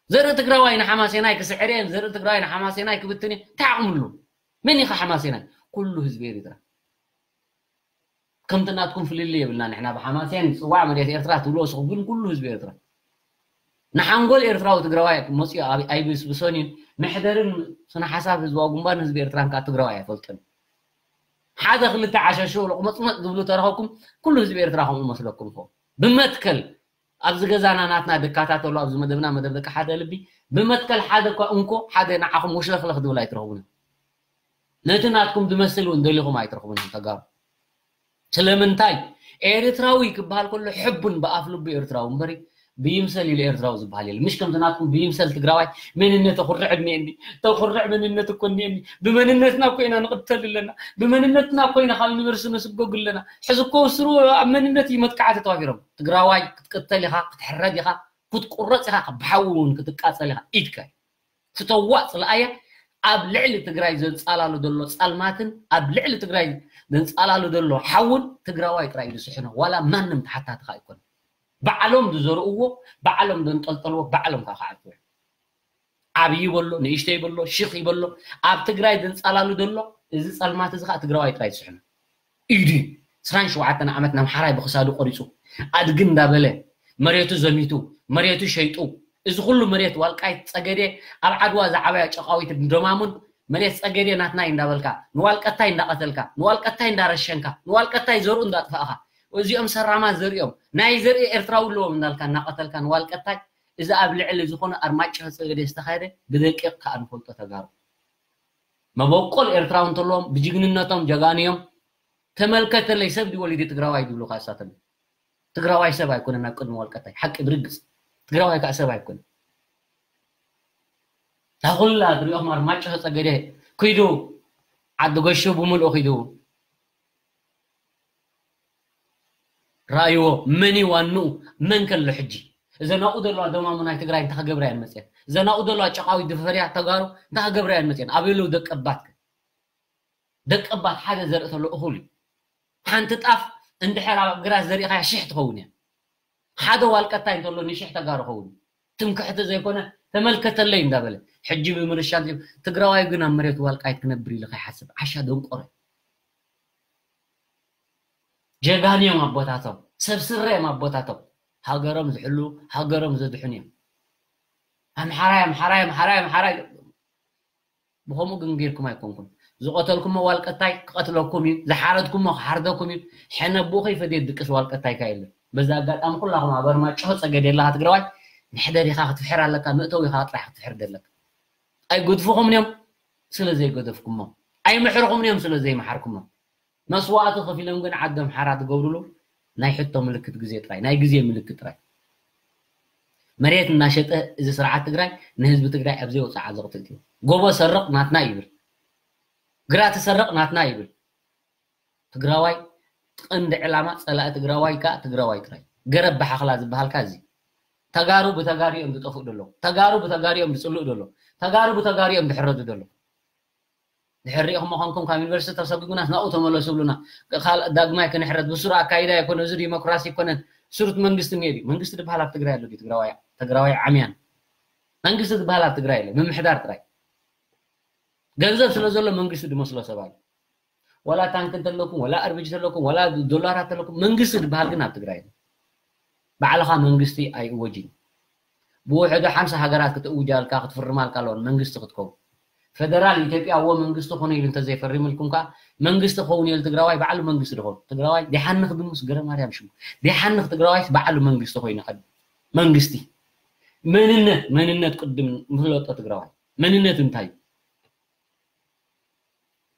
ዘርኢ ትግራዋይ ንሓማሴናይ ክስዕር እየ ዘርኢ ትግራዋይ ንሓማሴናይ ክብትን እየ እንታይ ዓቕሚ ኣለዎ መን ኢኻ ሓማሴናይ ኩሉ ህዝቢ ኤርትራ። ከምቲ ናትኩም ፍልልይ የብልና። ንሕና ብሓማስያን ይጽዋዕ መሬት ኤርትራ ትብልዎ ንስኹም፣ ግን ኩሉ ህዝቢ ኤርትራ። ንሓንጎል ኤርትራዊ ትግራዋይ መጽኡ ኣብ-፣ ኣይብስብሶን እዩ። መሕደርን ስነ ሓሳብ ህዝባዊ ግንባርን ህዝቢ ኤርትራን ከኣ ትግራዋይ ኣይፈልጦን። ሓደ ክልተ ዓሸሹ ሎቕመጽመጽ ዝብሉ ተረኸብኩም፣ ኩሉ ህዝቢ ኤርትራ ከምኡ መስለኩም። ብመትከል ኣብዚ ገዛና ናትና ድካታተሉ ኣብዚ መደብና፣ መደብ ደቂ ሓደ ልቢ፣ ብመትከል ሓደ እኳ እንኮ ሓደ ንዓኹም ወሽለኽለኽ ዝብል ኣይትረኽቡን። ነቲ ናትኩም ዝመስል እውን ደሊኹም ኣይትረኽቡን ተጋሩ። ስለምንታይ? ኤርትራዊ ክበሃል ከሎ ሕቡን ብኣፍ ልቡ ኤርትራዊ እምበሪ ብይምሰል ኢሉ ኤርትራዊ ዝበሃል የለ። ምሽ ከምቲ ናትኩም ብይምሰል ትግራዋይ መንነት ተኹርዕ እኒኤኒ፣ ተኹርዕ መንነት እኮ እኒኤኒ፣ ብመንነትና እኮ ኢና ንቕተል ኣለና፣ ብመንነትና እኮ ኢና ካብ ዩኒቨርሲቲ ንስጎግ ኣለና። ሕዚ እኮ ስሩ ኣብ መንነት እዩ መጥቃዕቲ ተዋፊሮም። ትግራዋይ ክትቅተል ኢኻ፣ ክትሕረድ ኢኻ፣ ክትቁረፅ ኢኻ፣ ብሓዊ እውን ክትቃፀል ኢኻ። ኢድካ ትተዋእ ፅልኣያ ኣብ ልዕሊ ትግራይ ዘንፃላሉ ዘሎ ፃልማትን ኣብ ልዕሊ ትግራይ ዘንፃላሉ ዘሎ ሓውን ትግራዋይ ጥራይ እዩ ዝስሕኖ። ዋላ ማንም ተሓታቲ ከዓ ኣይኮነ። ባዕሎም ዝዘርእዎ፣ ባዕሎም ዘንጠልጠልዎ፣ ባዕሎም ከዓ ክዓልዎ እዮም። ዓብዪ ይበሎ፣ ንእሽተይ ይበሎ፣ ሽኽ ይበሎ፣ ኣብ ትግራይ ዘንፃላሉ ዘሎ እዚ ፃልማት እዚ ከዓ ትግራዋይ ጥራይ ዝስሕኖ። ኢዱ ዕስራን ሸውዓተን ዓመት ንኣምሓራይ ብክሳዱ ቆሪፁ፣ ኣድጊ እንዳበለ፣ መሬቱ ዘሚቱ፣ መሬቱ ሸይጡ፣ እዚ ኩሉ መሬት ዋልቃይት ጸገዴ ኣብ ዓድዋ ዝዓበያ ጨቃዊት ደማሙን መሬት ጸገዴ ናትና እዩ እንዳበልካ፣ ንዋልቀታይ እንዳቐተልካ፣ ንዋልቀታይ እንዳረሸንካ፣ ንዋልቀታይ ዘርኡ እንዳጥፋእኻ፣ እዚኦም ሰራማት ዘርእዮም፣ ናይ ዘርኢ ኤርትራዊ ኣለዎም እንዳልካ እናቐተልካ ንዋልቀታይ፣ እዚ ኣብ ልዕሊ ዝኾነ ኣርማጭሆ ጸገዴ ዝተኻየደ ብደቂቕ ከኣ ንፈልጦ ተጋሩ። መበቆል ኤርትራዊ እንተለዎም ብጅግንነቶም ጀጋኑ እዮም። ተመልከተለይ ሰብ ድዩ ወሊዱ ትግራዋይ ዝብሉ ከኣ እሳቶም። ትግራዋይ ሰብ ኣይኮነን ኣብ ቅድሚ ወልቀታይ። ሓቂ ብርግጽ። ትግራዋይ ከኣ ሰብ ኣይኮነን። እታ ኩላ ትሪኦም ኣርማጭሆ ጸገዴ ኪዱ ዓዲ ገሹ ብምልኡ ኪዱ። ረኣይዎ፣ መን እዩ ዋንኡ? መን ከሎ ሕጂ? እዘን ኣብኡ ዘለዋ ደማሙ ናይ ትግራይ እንታይ ክገብራ እየን መፅየን? እዘን ኣብኡ ዘለዋ ጨቃዊት ዝፈርያ ተጋሩ እንታይ ክገብራ እየን መፅየን? ኣበይ ኣለዉ ደቀባትከ? ደቀባት ሓደ ዘርኢ ተሎ እኹል እዩ። ሓንቲ ጣፍ እንድሕር ኣብ ግራት ዘሪእኻያ ሽሕ ትኸውን እያ። ሓደ ዋልቀታይ እንተሎ ንሽሕ ተጋሩ ኸውን እዩ። ትምክሕቲ ዘይኮነ ተመልከተለይ እንዳበለ ሕጂ ብምርሻ እንተ-፣ ትግራዋይ ግን ኣብ መሬት ዋልቃይት ክነብር ኢሉ ከይሓስብ ዓሻ ደንቆረ። ጀጋኑ እዮም ኣቦታቶም፣ ሰብ ስረ እዮም ኣቦታቶም። ሃገሮም ዝሕሉ፣ ሃገሮም ዘድሕኑ እዮም። ኣምሓራይ፣ ኣምሓራይ፣ ኣምሓራይ፣ ኣምሓራይ። ብኸምኡ ግን ጌርኩም ኣይኮንኩን። ዝቐተልኩሞ ዋልቀታይ ክቐትለኩም እዩ፣ ዝሓረድኩሞ ክሓርደኩም እዩ። ሕነ ኣቦኡ ከይፈድየ ድቅስ ዋልቀታይካ የለን። በዚ ኣጋጣሚ ኩላኹም ኣብ ኣርማጭሆ ጸገዴ ኣለኻ ትግራዋይ፣ መሕደሪኻ ክትፍሕር ኣለካ፣ መእተዊኻ ጥራሕ ክትፍሕር ደለካ። ኣይገድፉኹምን እዮም ስለ ዘይገደፍኩሞም፣ ኣይምሕርኹምን እዮም ስለ ዘይመሓርኩሞም። መስዋእቲ ከፊሎም ግን ዓዲ ኣምሓራ ትገብሩሉ ናይ ሕቶ ምልክት ግዜ ጥራይ፣ ናይ ግዜ ምልክት ጥራይ። መሬት እናሸጠ እዚ ስርዓት ትግራይ ንህዝቢ ትግራይ ኣብ ዘይወፅዓ ዘቕትል እዩ። ጎቦ ሰርቕ ናትና ይብል፣ ግራት ሰርቕ ናትና ይብል። ትግራዋይ ቀንዲ ዕላማ ፀላኢ ትግራዋይ ከዓ ትግራዋይ ጥራይ። ገረብ ብሓኽላ ዝበሃልካ እዚ። ተጋሩ ብተጋሩ እዮም ዝጠፍኡ ደሎ፣ ተጋሩ ብተጋሩ እዮም ዝፅልኡ ደሎ፣ ተጋሩ ብተጋሩ እዮም ዝሕረዱ ደሎ። ድሕር ሪኢኹም ምዃንኩም ካብ ዩኒቨርሲቲ ተሰጒጉናስ ናብኡ ተመለሱ ይብሉና። ካል-፣ ዳግማይ ክንሕረድ ብስሩ ኣካይዳ ኣይኮነ፣ እዚ ዲሞክራሲ ኣይኮነን። ስሩት መንግስቲ እኒኦ ድዩ? መንግስቲ ዝበሃል ኣብ ትግራይ ኣሎ ድዩ? ትግራዋይ፣ ትግራዋይ ዓምያን። መንግስቲ ዝበሃል ኣብ ትግራይ የለ፣ ምምሕዳር ጥራይ። ገንዘብ ስለ ዘሎ መንግስቲ ዝመስሎ ሰብ ኣሎ። ዋላ ታንክ እንተለኩም፣ ዋላ ኣርቢጂ እንተለኩም፣ ዋላ ዶላራት እንተለኩም፣ መንግስቲ ዝበሃል ግን ኣብ ትግራይ የለ። ባዕልኻ መንግስቲ ኣይእወጅን። ብውሕዱ ሓምሳ ሃገራት ክትእውጃልካ፣ ክትፍርማልካ ኣለወን መንግስቲ ክትከውን። ፈደራል ኢትዮጵያ እዎ መንግስቲ ኾነ ኢሉ እንተዘይፈሪምልኩም ከኣ መንግስቲ ክኸውን እየ ኢሉ ትግራዋይ ባዕሉ መንግስቲ ድኾን። ትግራዋይ ዲሓንኽ ድሙስ ገረ ማርያም ሽሙ። ዲሓንኽ ትግራዋይስ ባዕሉ መንግስቲ ኮይኑ ቀድ-፣ መንግስቲ። መንነት፣ መንነት ቅድም ንፍለጦ ትግራዋይ። መንነት እንታይ እዩ?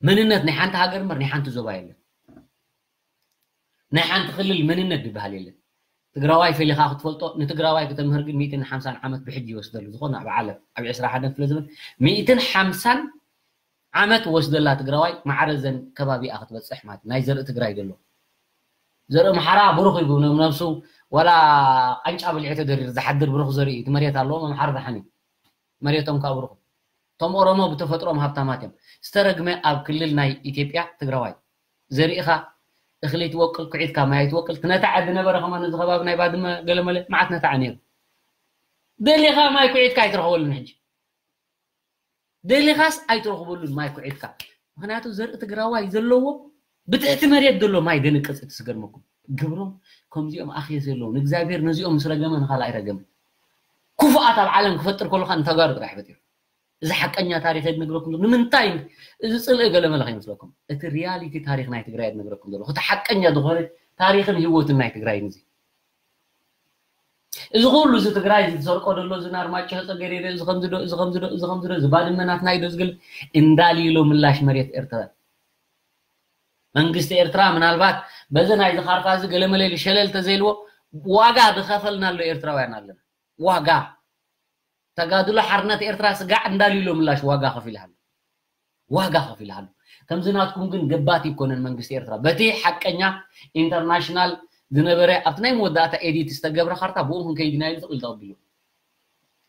መንነት ናይ ሓንቲ ሃገር እምበር ናይ ሓንቲ ዞባ የለን። ናይ ሓንቲ ክልል መንነት ዝበሃል የለን። ትግራዋይ ፈሊኻ ክትፈልጦ፣ ንትግራዋይ ከተምህር ግን ሚእትን ሓምሳን ዓመት ብሕጂ ይወስደሉ። ዝኾነ ኣብ ዓለም ኣብ ዕስራ ሓደን ክፍለ ዘመን ሚእትን ሓምሳን ዓመት ወስደላ ትግራዋይ ማዕረ ዘን ከባቢኣ ክትበፅሕ ማለት እዩ። ናይ ዘርኢ ትግራይ ዘሎ ዘርኢ ኣምሓራ ብሩኽ እዩ ብነብሱ፣ ዋላ ቃንጫ በሊዑ ተደሪሩ ዝሓድር ብሩኽ ዘርኢ እዩ። እቲ መሬት ኣለዎም ኣምሓራ ደሓን እዩ። መሬቶም ካብ ርኹ። እቶም ኦሮሞ ብተፈጥሮም ሃብታማት እዮም። ዝተረግመ ኣብ ክልል ናይ ኢትዮጵያ ትግራዋይ ዘሪእኻ እኽሊ ትወቅል፣ ኩዒትካ ማይ ትወቅል። ትነታዕ ዝነበረ ከማን እዚ ከባቢ ናይ ባድመ ገለመለ መዓት ነታዕ ነይሩ። ደሊኻ ማይ ኩዒትካ ኣይትረኽበሉን ሕጂ። ደሊኻስ ኣይትረኽበሉን ማይ ኩዒትካ። ምክንያቱ ዘርኢ ትግራዋይ ዘለዎ ብትሕቲ መሬት ዘሎ ማይ ደንቅፅ እቲ ዝገርመኩም ግብሮም ከምዚኦም ኣኽየስ የለውን እግዚኣብሔር ነዚኦም ምስ ረገመ ንካልኣይ ረገመ ክፉኣት ኣብ ዓለም ክፈጥር ከሎ ከዓ ንተጋሩ ጥራሕ ፈጢሩ እዚ ሓቀኛ ታሪክ የድነግረኩም ዘሎ ንምንታይ እዚ ፅልኢ ገለመለ ከይመስለኩም እቲ ሪያሊቲ ታሪክ ናይ ትግራይ የድነግረኩም ዘሎ እቲ ሓቀኛ ዝኾነ ታሪክን ህይወትን ናይ ትግራይ እዚ እዚ ኩሉ እዚ ትግራይ እዚ ዝሰርቆ ዘሎ እዚ ናርማጭሆ ፀገዴደ እዚ ከምዚ ዶ እዚ ከምዚ ዶ እዚ ከምዚ ዶ እዚ ባድመ ናትና እዩ ዶ ዝብል እንዳልይሎ ምላሽ መሬት ኤርትራ መንግስቲ ኤርትራ ምናልባት በዚ ናይዚ ካርታ እዚ ገለመለ ኢሉ ሸለል ተዘይልዎ ዋጋ ዝኸፈልናሉ ኤርትራውያን ኣለና ዋጋ ተጋድሎ ሓርነት ኤርትራ ስጋዕ እንዳልይሎ ምላሽ ዋጋ ከፊልሃሉ ዋጋ ከፊልሃሉ ከምዚ ናትኩም ግን ገባት ይኮነን መንግስቲ ኤርትራ በቲ ሓቀኛ ኢንተርናሽናል ዝነበረ ኣብቲ ናይ መወዳእታ ኤዲት ዝተገብረ ካርታ ብኡ ክንከይድ ኢና ኢሉ ትቕል ተቐቢሉ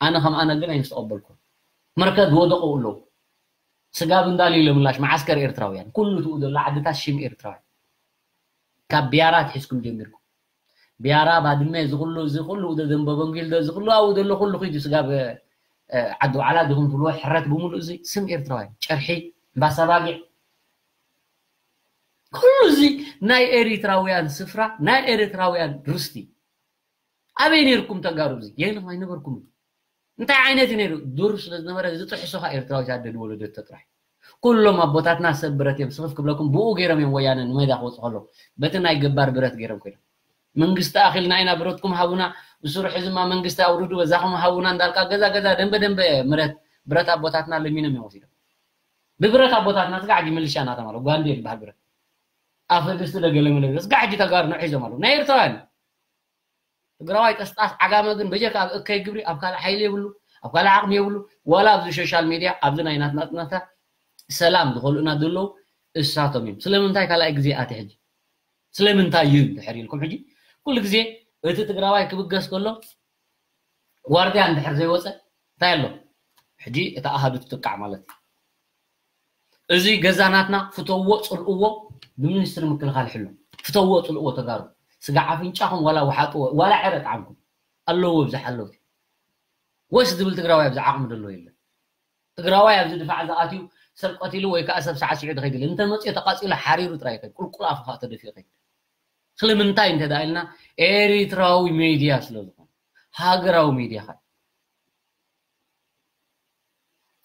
ኣነ ከም ኣነ ግን ኣይምስተቐበልኩ መርከት ዝወደቑ ኣለዉ ስጋብ እንዳልዩ ለምላሽ መዓስከር ኤርትራውያን ኩሉ ትኡ ዘሎ ዓድታት ሽም ኤርትራውያን ካብ ቢያራ ትሒዝኩም ጀሚርኩም ቢያራ ባድመ ዝኩሉ ዝኩሉ ውደ ዘንበበንጊል ዝኩሉ ኣው ዘሎ ኩሉ ኪዱ ስጋብ ዓዲ ባዕላ ድኹም ትብልዎ ሕረት ብምሉእ እዚ ስም ኤርትራውያን ጨርሒ ባሳባጊዕ ኩሉ እዚ ናይ ኤሪትራውያን ስፍራ ናይ ኤሪትራውያን ርስቲ ኣበይ ነርኩም ተጋሩ እዚ የን ኣይነበርኩም እንታይ ዓይነት ነሩ ዱር ስለ ዝነበረ ዝጥሕሶኻ ኤርትራዊ ታደድ ወለደቶ ጥራሕ ኩሎም ኣቦታትና ሰብ ብረት እዮም ስኽፍ ክብለኩም ብኡ ገይሮም እዮም ወያነ ንሜዳ ክወፁ ከሎ በቲ ናይ ገባር ብረት ገይሮም ኮይኖም መንግስቲ ኣኺልና ኢና ብረትኩም ሃቡና ብስሩ ሕዝማ መንግስቲ ኣውርዱ በዛኹም ሃቡና እንዳልካ ገዛ ገዛ ደንበ ደንበ ምረት ብረት ኣቦታትና ለሚኖም እዮም ወሲዶም ብብረት ኣቦታትና ስጋ ሕጂ ምልሻ እናተማለ ጓንዴ ዝበሃል ብረት ኣፈ ድስቲ ለገለ መለ ስጋ ሕጂ ተጋሩ ንሒዞም ኣለዉ ናይ ኤርትራውያን ትግራዋይ ጠስጣስ ዓጋመ ግን በጀካ ኣብ እከይ ግብሪ ኣብ ካልእ ሓይሊ የብሉ ኣብ ካልእ ዓቕሚ የብሉ ዋላ ኣብዚ ሶሻል ሚድያ ኣብዚ ናይ ናትናትናታ ሰላም ዝኸልኡና ዘለዉ እሳቶም እዮም ስለምንታይ ካልኣይ ግዜ ኣቲ ሕጂ ስለምንታይ እዩ ድሕር ኢልኩም ሕጂ ኩሉ ግዜ እቲ ትግራዋይ ክብገስ ከሎ ዋርድያ እንድሕር ዘይወፀ እንታይ ኣሎ ሕጂ እቲ ኣሃዱ ትጥቃዕ ማለት እዩ እዚ ገዛ ናትና ፍተዎ ፅልእዎ ብሚኒስትሪ ምክልኻል ሕሉ ፍተዎ ፅልእዎ ተጋሩ ስጋ ኣፍንጫኹም ዋላ ውሓጥዎ ዋላ ዕረ ጣዕምኩም ኣለዎ ብዝሓለውቲ ወስ ዝብል ትግራዋይ ኣብዚ ዓቕሚ ደሎ የለን ትግራዋይ ኣብዚ ድፋዕ ዝኣትዩ ሰብ ቀቲሉ ወይ ከዓ ሰብ ሳዕሲዑ ዝኸይድ የለን እንተመፅዮ ተቃፂሉ ሓሪሩ ጥራይ ይኸይድ ቁልቁል ኣፉ ከዓ ተደፊኡ ይኸይድ ስለምንታይ እንተ ኢልና ኤሪትራዊ ሚድያ ስለ ዝኾነ ሃገራዊ ሚድያ ኸ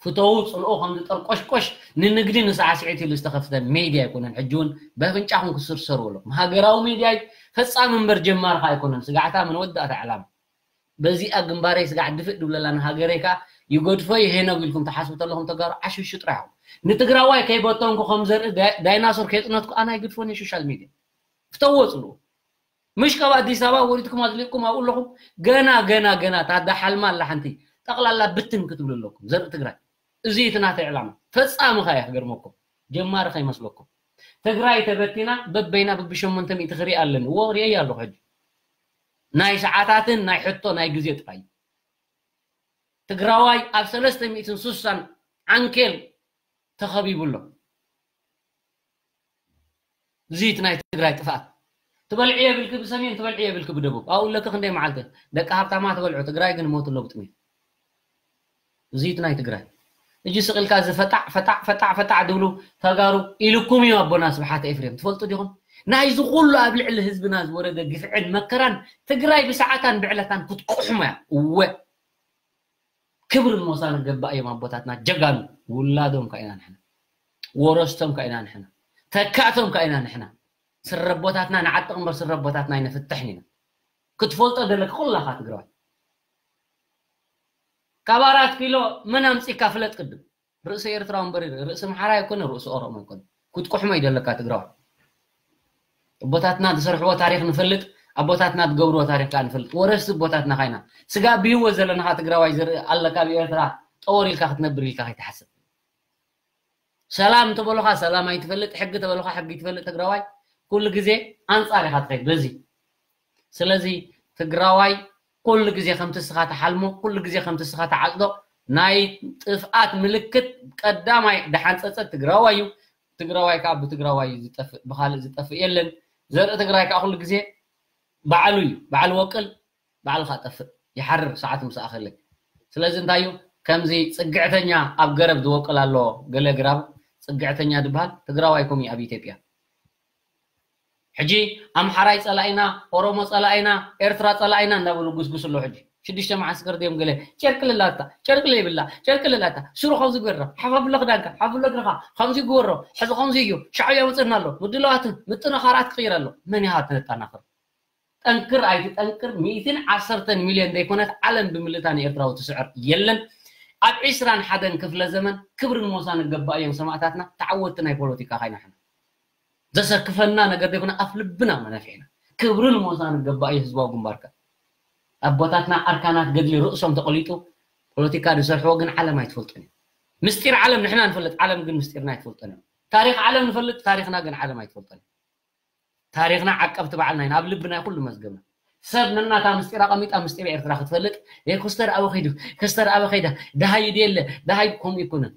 ፍተው ፅልኦ ከም ዝጠርቆሽቆሽ ንንግዲ ንሳዕስዒት ኢሉ ዝተኸፍተ ሜድያ ኣይኮነን ሕጂ እውን በፍንጫኹም ክስርሰሩ ኣለኩም ሃገራዊ ሜድያ እዩ ፈፃሚ እምበር ጀማሪ ከዓ ኣይኮነን ስጋዕታ መወዳእታ ዕላማ በዚኣ ግንባረይ ስጋዕ ድፍእ ድብለላ ንሃገረይ ከዓ ይገድፎ ይሄነጉ ኢልኩም ትሓስቡ ተለኹም ተጋሩ ዓሽሹ ጥራሕ ንትግራዋይ ከይበተንኩ ከም ዘርኢ ዳይናሶር ከየፅነትኩ ኣና ይግድፎኒ ሶሻል ሚድያ ፍተዎ ፅልኡ ምሽ ካብ ኣዲስ ኣበባ ወሪድኩም ኣዝሊቕኩም ኣብኡ ኣለኹም ገና ገና ገና ታዳ ሓልማ ኣላ ሓንቲ ጠቕላላ ብትን ክትብሉ ኣለኩም ዘርኢ ትግራይ እዚ እቲ ናተይ ዕላማ ፈፃሚ ኸ እየ ክገርመኩም ጀማሪ ከይመስለኩም ትግራይ ተበቲና በበይና ብብሸሞንተ ሚእቲ ክርኢ ኣለኒ እዎ ርእየ ኣለኹ ሕጂ ናይ ሰዓታትን ናይ ሕቶ ናይ ግዜ ጥራይ ትግራዋይ ኣብ ሰለስተ ሚእትን ሱሳን ዓንኬል ተኸቢቡ ኣሎ እዚ እቲ ናይ ትግራይ ጥፍኣት ትበልዒ የብልኪ ብሰሜን ትበልዒ የብልኪ ብደቡብ ኣብኡ ኣለኪ ክንደይ መዓልቲ ደቂ ሃብታማ ትበልዑ ትግራይ ግን ሞት ኣሎ ብጥሜት እዚ እቲ ናይ ትግራይ እጂ ስቕ ኢልካ እዚ ፈጣዕ ፈጣዕ ፈጣዕ ፈጣዕ ድብሉ ተጋሩ ኢልኩም እዩ ኣቦና ስብሓት ኤፍሬም ትፈልጡ ዲኹም ናይዚ ኩሉ ኣብ ልዕሊ ህዝብና ዝወረደ ግፍዕን መከራን ትግራይ ብሰዓታን ብዕለታን ክትቁሕሞ እያ እወ ክብርን ሞሳን ገባእ እዮም ኣቦታትና ጀጋኑ ውላዶም ከ ኢና ንሕና ወረስቶም ከ ኢና ንሕና ተካእቶም ከ ኢና ንሕና ስረቦታትና ንዓጥቕ እምበር ስረቦታትና ኣይነፍትሕን ኢና ክትፈልጦ ዘለካ ኩላኻ ትግራዋይ ካብ ኣራት ኪሎ መን ኣምፂካ ፍለጥ ቅድም ርእሲ ኤርትራዊ እምበር ርእሲ ምሓራ ኣይኮነ ርእሲ ኦሮሞ ኣይኮነ ክትቁሕሞ ይደለካ ትግራዋይ ኣቦታትና ዝሰርሕዎ ታሪክ ንፈልጥ ኣቦታትና ዝገብርዎ ታሪክ ከዓ ንፈልጥ ወረስቲ ኣቦታትና ካይና ስጋ ብህይወት ዘለናካ ትግራዋይ ዝርኢ ኣለካ ኣብ ኤርትራ ጠወር ኢልካ ክትነብር ኢልካ ከይትሓስብ ሰላም ተበሉካ ሰላም ኣይትፈልጥ ሕጊ ተበሉካ ሕጊ ትፈልጥ ትግራዋይ ኩሉ ግዜ ኣንፃር ኢካ ትኸይድ በዚ ስለዚ ትግራዋይ ኩሉ ግዜ ከምቲ ስኻ ትሓልሞ ኩሉ ግዜ ከምቲ ስኻ ትዓፅዶ ናይ ጥፍኣት ምልክት ቀዳማይ ድሓንፀፀ ትግራዋይ እዩ ትግራዋይ ከዓ ብትግራዋይ እዩ ዝጠፍእ ብካልእ ዝጠፍእ የለን ዘርኢ ትግራይ ከዓ ኩሉ ግዜ ባዕሉ እዩ ባዕሉ ወቅል ባዕልካ ጠፍእ ይሓርር ሰዓት ምስ ኣኸለ ስለዚ እንታይ እዩ ከምዚ ፅግዕተኛ ኣብ ገረብ ዝወቅል ኣሎ ገለ ግራብ ፅግዕተኛ ዝበሃል ትግራዋይ ከምኡ እዩ ኣብ ኢትዮጵያ። ሕጂ ኣምሓራይ ፀላኢና፣ ኦሮሞ ፀላኢና፣ ኤርትራ ፀላኢና እንዳበሉ ጉስጉስ ኣሎ። ሕጂ ሽዱሽተ መዓስከር ድዮም ገለ ጨርቂ ልላታ፣ ጨርቂ ለይብላ፣ ጨርቂ ልላታ፣ ስሩ ከምዚ ግበራ፣ ሓፋብሎ ክዳንካ፣ ሓፋብሎ እግርኻ፣ ከምዚ ግበሮ፣ ሕዚ ከምዚ እዩ፣ ሻዕብያ መፅና ኣሎ፣ ምድለዋት ምጥንኻራት ክቕይር ኣሎ። መን ኢኻ ተነጣናኽር? ጠንክር ኣይትጠንክር ሚእትን ዓሰርተን ሚልዮን ዘይኮነት ዓለም ብምልእታ ንኤርትራዊ ትስዕር የለን። ኣብ ዒስራን ሓደን ክፍለ ዘመን ክብርን ሞሳን ይገባእ እዮም ሰማእታትና፣ ተዓወትቲ ናይ ፖለቲካ ካይናሕና። ዘሰክፈና ነገር ዘይኮነ ኣፍ ልብና መነፊሕና ክብርን ሞሳን ይገባእ እዩ ህዝባዊ ግንባርካ። ኣቦታትና ኣርካናት ገድሊ ርእሶም ተቐሊጡ ፖለቲካ ዝሰርሕዎ ግን ዓለም ኣይትፈልጦን እዩ። ምስጢር ዓለም ንሕና ንፈልጥ፣ ዓለም ግን ምስጢርና ኣይትፈልጦን እዩ። ታሪኽ ዓለም ንፈልጥ፣ ታሪኽና ግን ዓለም ኣይትፈልጦን እዩ። ታሪኽና ዓቀብቲ ባዕልና ኢና፣ ኣብ ልብና ኩሉ መዝገብና። ሰብ ነናታ ምስጢር ኣቐሚጣ ምስጢር ኤርትራ ክትፈልጥ፣ "የ ኮስተር ኣበ ኸይዱ፣ ኮስተር ኣበ ኸይዳ፣ ደሃይ ድየለ፣ ደሃይ ከምኡ ይኮነን።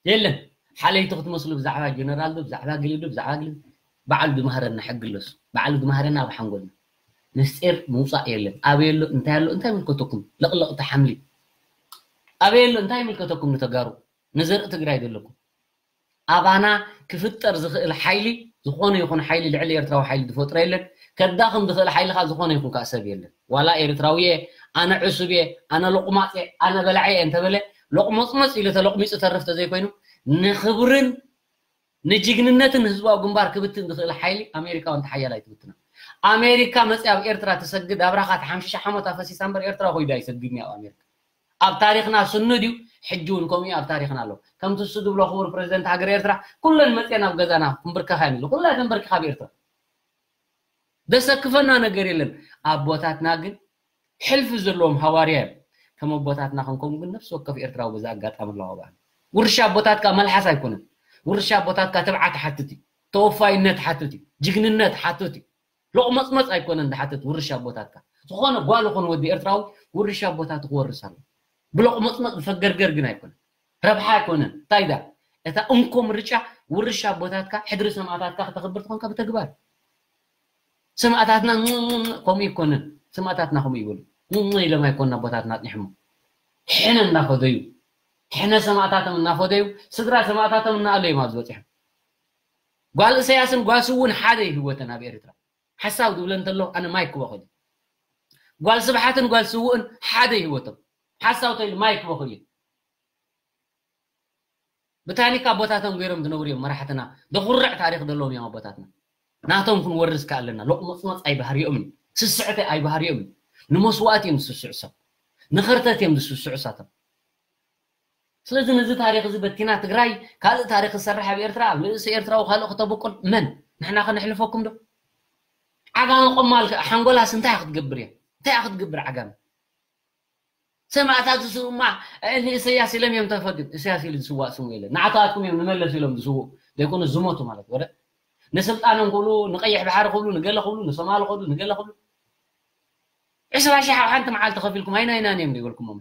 የለን፣ ሓለይቲ ክትመስሉ ብዛዕባ ጀነራል ዶ፣ ብዛዕባ ግሊ ዶ፣ ብዛዕባ ግሊ፣ በዓሉ ድማሃረና ሕጊ ኣሎስ፣ በዓሉ ድማሃረና ኣብ ሓንጎልና። ምስጢር ምውፃእ የለን። ኣበይ ኣሎ፣ እንታይ ኣሎ፣ እንታይ ይምልከተኩም? ለቕለቕቲ ሓምሊ። ኣበይ ኣሎ፣ እንታይ ይምልከተኩም? ንተጋሩ፣ ንዘርኢ ትግራይ ዘለኩም። ኣባና ክፍጠር ዝኽእል ሓይሊ፣ ዝኾነ ይኹን ሓይሊ ልዕሊ ኤርትራዊ ሓይሊ ዝፈጥሮ የለን። ከዳኽም ዝኽእል ሓይሊ ኸኣ ዝኾነ ይኹን ከኣ ሰብ የለን። ዋላ ኤርትራዊ እየ፣ ኣነ ዕሱብ እየ፣ ኣነ ሎቕማጽ እየ፣ ኣነ በላዒ እየ እንተበለ፣ ሎቕሞጽሞጽ ኢሉ ተሎቕሚጹ ተርፍ ተዘይኮይኑ፣ ንኽብርን ንጅግንነትን ህዝባዊ ግንባር ክብትን ዝኽእል ሓይሊ ኣሜሪካ እውን ሓያል ኣይትብትኖ። ኣሜሪካ መጽያ ኣብ ኤርትራ ትሰግድ፣ ኣብራኻ ተሓምሽሽ ሓሞት ኣፈሲሳ እምበር ኤርትራ ኮይዱ ኣይሰግድን እዩ ኣብ ኣሜሪካ። ኣብ ታሪኽና ስኑ ድዩ? ሕጂ እውን ከምኡ እዩ ኣብ ታሪኽና ኣሎ። ከምቲ እሱ ዝብሎ ክቡር ፕረዚደንት ሃገር ኤርትራ፣ ኩለን መጽየን ኣብ ገዛና ክንብርከኻ ኢና ኢሉ። ኩላ ተንበርኪኻ ኣብ ኤርትራ። ዘሰክፈና ነገር የለን። ኣቦታትና ግን ሕልፊ ዘለዎም ሃዋርያ እዮም። ከም ኣቦታትና ክንከውን ግን ነፍሲ ወከፍ ኤርትራዊ በዚ ኣጋጣሚ ኣለዎ። በዓል ውርሻ ኣቦታትካ መልሓስ ኣይኮነን። ውርሻ ኣቦታትካ ትብዓት ሓትት እዩ። ተወፋይነት ሓትት እዩ። ጅግንነት ሓትት እዩ። ሎቕመጽመጽ ኣይኮነን ዝሓትት ውርሻ ኣቦታትካ። ዝኾነ ጓል ይኹን ወዲ ኤርትራዊ ውርሻ ኣቦታቱ ክወርስ ኣሎ። ብሎቕመጽመጽ ብፈገርገር ግን ኣይኮነን። ረብሓ ኣይኮነን። እንታይ ዳ? እታ እንኮ ምርጫ ውርሻ ኣቦታትካ፣ ሕድሪ ሰማእታትካ ክተኽብር ትኾንካ ብተግባር። ሰማእታትና ም-፣ ም-፣ ም-፣ ከምኡ ኣይኮነን። ሰማእታትና ከምኡ ይበሉ። ም-፣ ም-፣ ኢሎም ኣይኮን ኣቦታትና ኣጽኒሖሞ። ሕነ እናፈደዩ፣ ሕነ ሰማእታቶም እናፈደዩ፣ ስድራ ሰማእታቶም እናኣለዮም ኣብዚ በጺሖም። ጓል እሰያስን ጓል ስውእን ሓደ እዩ ህይወተን ኣብ ኤርትራ። ሓሳብ ዝብለ እንተሎ ኣነ ማይክ ክበኽል። ጓል ስብሓትን ጓል ስውእን ሓደ እዩ ህይወቶም። ሓሳብ ተይሉ ማይክ ክበኽል እዩ። ብታኒካ ኣቦታቶም ገይሮም ዝነብሩ እዮም መራሕትና። ዘኹርዕ ታሪኽ ዘለዎም እዮም ኣቦታትና። ናቶም ክንወርስ ከ ኣለና። ሎቕመጽመጽ ኣይባህሪኦም እዩ። ስስዕቲ ኣይባህሪኦም እዩ። ንመስዋእቲ እዮም ዝስስዑ ሰብ። ንኸርተት እዮም ዝስስዑ ሳቶም። ስለዚ ነዚ ታሪኽ እዚ በቲና ትግራይ ካልእ ታሪኽ ዝሰርሕ ኣብ ኤርትራ፣ ኣብ ልእሲ ኤርትራዊ ካልእ ክተብቁል መን? ንሕና ከነሕልፈኩም ዶ? ዓጋመ ቆማል ከ ሓንጎላስ እንታይ ክትገብር እያ? እንታይ ክትገብር ዓጋመ? ሰማእታት ዝስውማ ንእሰያስ ኢሎም እዮም ተፈግም። እሰያስ ኢሉ ዝስዋእ ስሙ የለን። ንዓታትኩም እዮም ንመለስ ኢሎም ዝስውኡ። ዘይኮነ ዝሞቱ ማለት ወረ። ንስልጣኖም ክብሉ፣ ንቀይሕ ባሕሪ ክብሉ፣ ንገለ ክብሉ፣ ንሶማል ክብሉ፣ ንገለ ክብሉ። ዕስራ ሺሕ ኣብ ሓንቲ መዓልቲ ከፊልኩም ኣይናይናን እዮም ይበልኩሞም።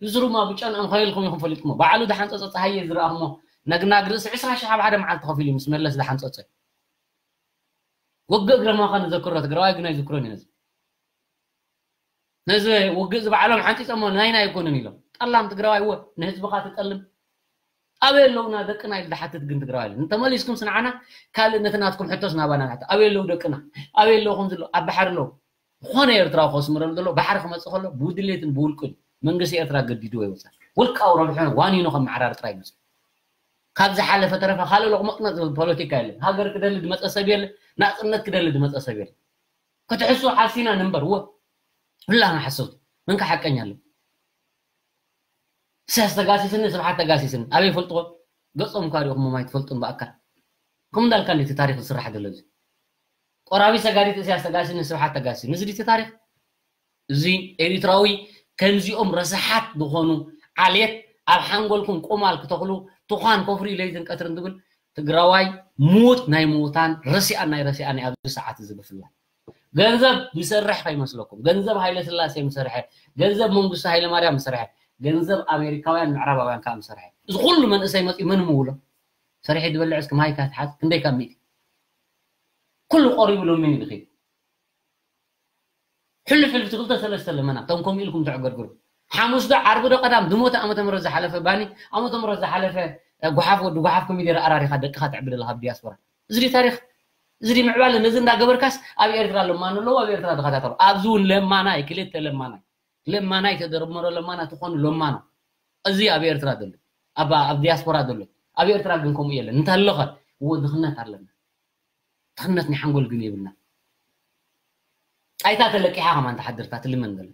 ዝዝሩማ ብጨንኦም ከይልኩም ኢኹም ፈሊጥኩሞ። ባዕሉ ደሓን ጸጸ ጸሃየ ዝረኣኹሞ ነግናግ ርእሲ ዕስራ ሺሕ ኣብ ሓደ መዓልቲ ከፊሉ ምስ መለስ ደሓን ጸጸ። ወግእ ግረማኸ ንዘክሮ ትግራዋይ ግን ኣይዝክሮን እዩ ነዚ። ነዚ ውግእ ዝበዓሎም ሓንፂፆሞ ናይና ኣይኮኑን ኢሎም። ጠላም ትግራዋይ እወ ንህዝብኻ ትጠልም። ኣበይ ኣለውና ደቅና ኢሉ ዝሓትት ግን ትግራዋይ የለን። እንተመሊስኩም ስንዓና ካልእ ነቲ ናትኩም ሕቶስ ናባና ንሓት። ኣበይ ኣለዉ ደቅና? ኣበይ ኣለዉ ከም ዘሎ ኣብ ባሕሪ ኣለዉ። ዝኾነ ኤርትራዊ ከስምረሉ ዘሎ ባሕሪ ክመፅእ ከሎ ብድሌትን ብውልቅን መንግስቲ ኤርትራ ገዲድዎ ይወፅእ። ውልቃዊ ረብሑ ዋኒኑ ከመዓራሪ ጥራይ ይመፅእ። ካብ ዝሓለፈ ተረፈ ካልእ ሎቕመጥመጥ ዝብል ፖለቲካ የለን። ሃገር ክደሊ ዝመፀ ሰብ የለን። ናፅነት ክደሊ ዝመፀ ሰብ የለን። ክትሕሱ ሓሲና ንንበር እወ። ኩላና ሓሰውቲ። መንካ ሓቀኛ ኣሎ? እሳያስ ተጋሲስኒ፣ ስብሓት ተጋሲስኒ። ኣበይ ይፈልጥዎ? ገጾም እኳ ሪእኹሞም ኣይትፈልጡን ብኣካል። ከም እንዳልካ እንዴት ታሪኽ ዝስራሕ ዘሎ እዚ። ቆራቢ ሰጋዲት እሳያስ ተጋሲስኒ፣ ስብሓት ተጋሲስኒ። እዚ ድቲ ታሪኽ? እዚ ኤሪትራዊ ከምዚኦም ረሳሓት ዝኾኑ ዓሌት ኣብ ሓንጎልኩም ቁማል ክተኽሉ ትዃን ኮፍሪ ለይትን ቀትርን ዝብል ትግራዋይ ምዉት ናይ ምዉታን ረሲኣን ናይ ረሲኣን ኣብዚ ሰዓት እዚ ብፍላይ። ገንዘብ ዝሰርሕ ከይመስለኩም። ገንዘብ ሃይለ ስላሴ ምሰርሐ፣ ገንዘብ መንግስቱ ሃይለ ማርያም ምሰርሐ፣ ገንዘብ ኣሜሪካውያን ምዕራባውያን ከዓ ምሰርሐ። እዚ ኩሉ መንእሰይ መፂኡ መን ምውሎ? ሰሪሑ ዝበልዕ እስኪ ማይክ ትሓዝ ክንደይ ካብ ሚእቲ? ኩሉ ቆሪቡ ሎሚ ንድኺ። ሕልፍ ሕልፍ ክልተ ሰለስተ ለመና፣ እቶም ከምኡ ኢልኩም ተዕገርግሩ። ሓሙስ ዶ ዓርቢ ዶ ቀዳም ዝሞተ ዓመተ ምህረት ዝሓለፈ ባኒ፣ ዓመተ ምህረት ዝሓለፈ ጓሓፍ ወዲ ጓሓፍ ኮሚደረ ኣራሪኻ ደቅኻ ተዕብድ ኣለኻ ኣብ ዲያስፖራ። እዚ ድዩ ታሪኽ? እዚ ድዩ ምዕባለ? ነዚ እንዳገበርካስ ኣብ ኤርትራ ለማኑ ኣለዉ፣ ኣብ ኤርትራ ተኸታተሉ። ኣብዚ እውን ለማናይ፣ ክልተ ለማናይ። ለማናይ ተደርመሮ ለማና ትኾኑ ለማኖ። እዚ ኣብ ኤርትራ ዘሎ፣ ኣብ፣ ኣብ ዲያስፖራ ዘሎ። ኣብ ኤርትራ ግን ከምኡ የለን። እንተለኸ፣ እዎ ድኽነት ኣለና። ድኽነት ናይ ሓንጎል ግን የብልና። ጣይታ ተለቂሓ ከማን ትሓድር፣ እታ ትልመን ዘሎ።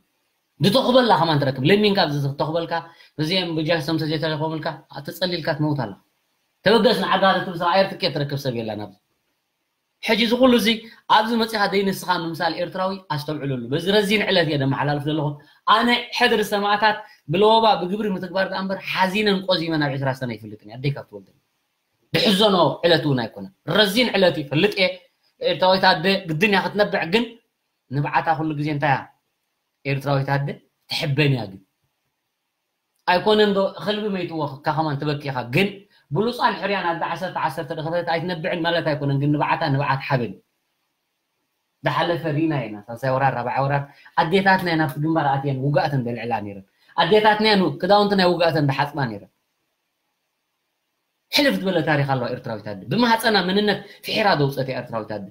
ድተኹበላ ከማን ትረክብ። ለሚንካ ኣብዚ ዝተኹበልካ፣ እዚኦም ብጃክሶም ተዘይተረኸቡልካ፣ ተጸሊልካ ትመውት ኣለኻ። ተበገስ ንዓድኻ ትብል ሰብ፣ ኣየር ትኬት ትረክብ ሰብ የላን ኣብዚ። ሕጂ እዚ ኩሉ እዚ ኣብዚ መጺኻ ደይ ንስኻ ምምሳል ኤርትራዊ ኣስተውዕለሉ። በዚ ረዚን ዕለት እየ ደመሓላልፍ ዘለኹ። ኣነ ሕድሪ ሰማእታት ብለወባ ብግብሪ ምትግባር ደኣ እምበር ሓዚነን ቆዚመን ኣብ ዕስራ ሰነ ኣይፈልጥን እየ። ኣደይ ካብ ትወልደኒ ድሕዘኖ ዕለት እውን ኣይኮነን። ረዚን ዕለት ይፈልጥ እየ። ኤርትራዊት ኣደ ግድን እያ ክትነብዕ፣ ግን ንብዓታ ኩሉ ግዜ እንታይ እያ? ኤርትራዊት ኣደ ትሕበን እያ። ግን ኣይኮነን ዶ ከልቢ መይትዎ እካ ከማን ትበኪኻ? ግን ብሉጻን ሕርያን ኣደ ዓሰርተ ዓሰርተ ደኸፈት ኣይትነብዕን ማለት ኣይኮነን። ግን ንብዓታ ንብዓት ሓበን እዩ። ዝሓለፈ ርኢና ኢና። ሳልሳይ ወራር፣ ራብዓይ ወራር ኣዴታትና እየን ኣብቲ ግንባር ኣትየን ውግኣተን ዘልዕላ ነይረን። ኣዴታትና እየን ክዳውንቲ ናይ ውግኣተን ዝሓጽባ ነይረን። ሕልፍ ዝበለ ታሪኽ ኣለዋ ኤርትራዊት ኣደ። ብማህፀና መንነት ፍሒራ ዘውፀት እያ ኤርትራዊት ኣደ።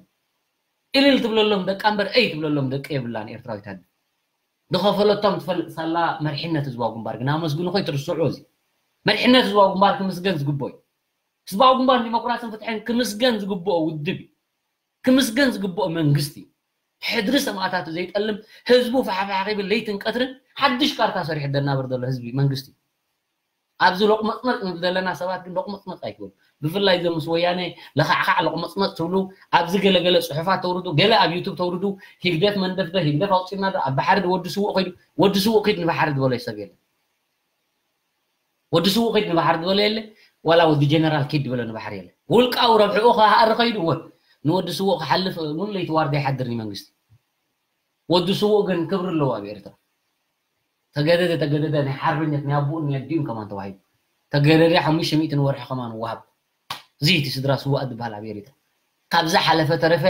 እልል ትብለሎም ደቃ እምበር እይ ትብለሎም ደቂ የብላን ኤርትራዊት ኣደ። ዝኸፈለቶም ትፈልጥ ሳላ መሪሕነት ህዝባዊ ግንባር ግን ኣመስግኑ ኾይ ትርስዑ። እዚ መሪሕነት ህዝባዊ ግንባር ክምስገን ዝግብኦ እዩ። ህዝባዊ ግንባር ዲሞክራስን ፍትሕን ክምስገን ዝግብኦ ውድብ እዩ። ክምስገን ዝግብኦ መንግስቲ እዩ። ሕድሪ ሰማእታቱ ዘይጠልም፣ ህዝቡ ፋሕፋሕ ክብል ለይትን ቀትርን ሓድሽ ካርታ ሰሪሑ ዘናብር ዘሎ ህዝቢ መንግስቲ እዩ። ኣብዚ ሎቕመጽመጽ ንብል ዘለና ሰባት ግን ሎቕመጽመጽ ኣይትበሉ። ብፍላይ እዞም ምስ ወያነ ለኻዕኻዕ ሎቕመጽመጽ ትብሉ፣ ኣብዚ ገለገለ ጽሑፋት ተውርዱ፣ ገለ ኣብ ዩቱብ ተውርዱ፣ ህግደፍ መንደፍ ዶ፣ ህግደፍ ኣውጺእና ዶ፣ ኣብ ባሕሪ ዶ ወዲ ስዉእ ኸይዱ፣ ወዲ ስዉእ ኪድ ንባሕሪ ዝበሎ ሰብ የለን። ወዲ ስዉእ ኪድ ንባሕሪ ዝበሎ የለ፣ ዋላ ወዲ ጀነራል ኪድ ዝበሎ ንባሕሪ የለ። ውልቃዊ ረብሕኡ ከሃሪ ኸይዱ፣ እወ፣ ንወዲ ስዉእ ክሓልፍ እውን ለይቲ ዋርዳ ይሓድር እዩ መንግስቲ። ወዲ ስዉእ ግን ክብሪ ኣለዎ ኣብ ኤርትራ። ተገደደ፣ ተገደደ፣ ናይ ሓርበኛት፣ ናይ ኣቦኡን ናይ ኣዲኡን ከማን ተዋሂቡ። ተገደደ ሓሙሽተ ሚእቲ ንወርሒ ከማን ወሃብ። እዚ እቲ ስድራ ስዉኣት ዝበሃል ኣብ ኤርትራ። ካብዛ ሓለፈ ተረፈ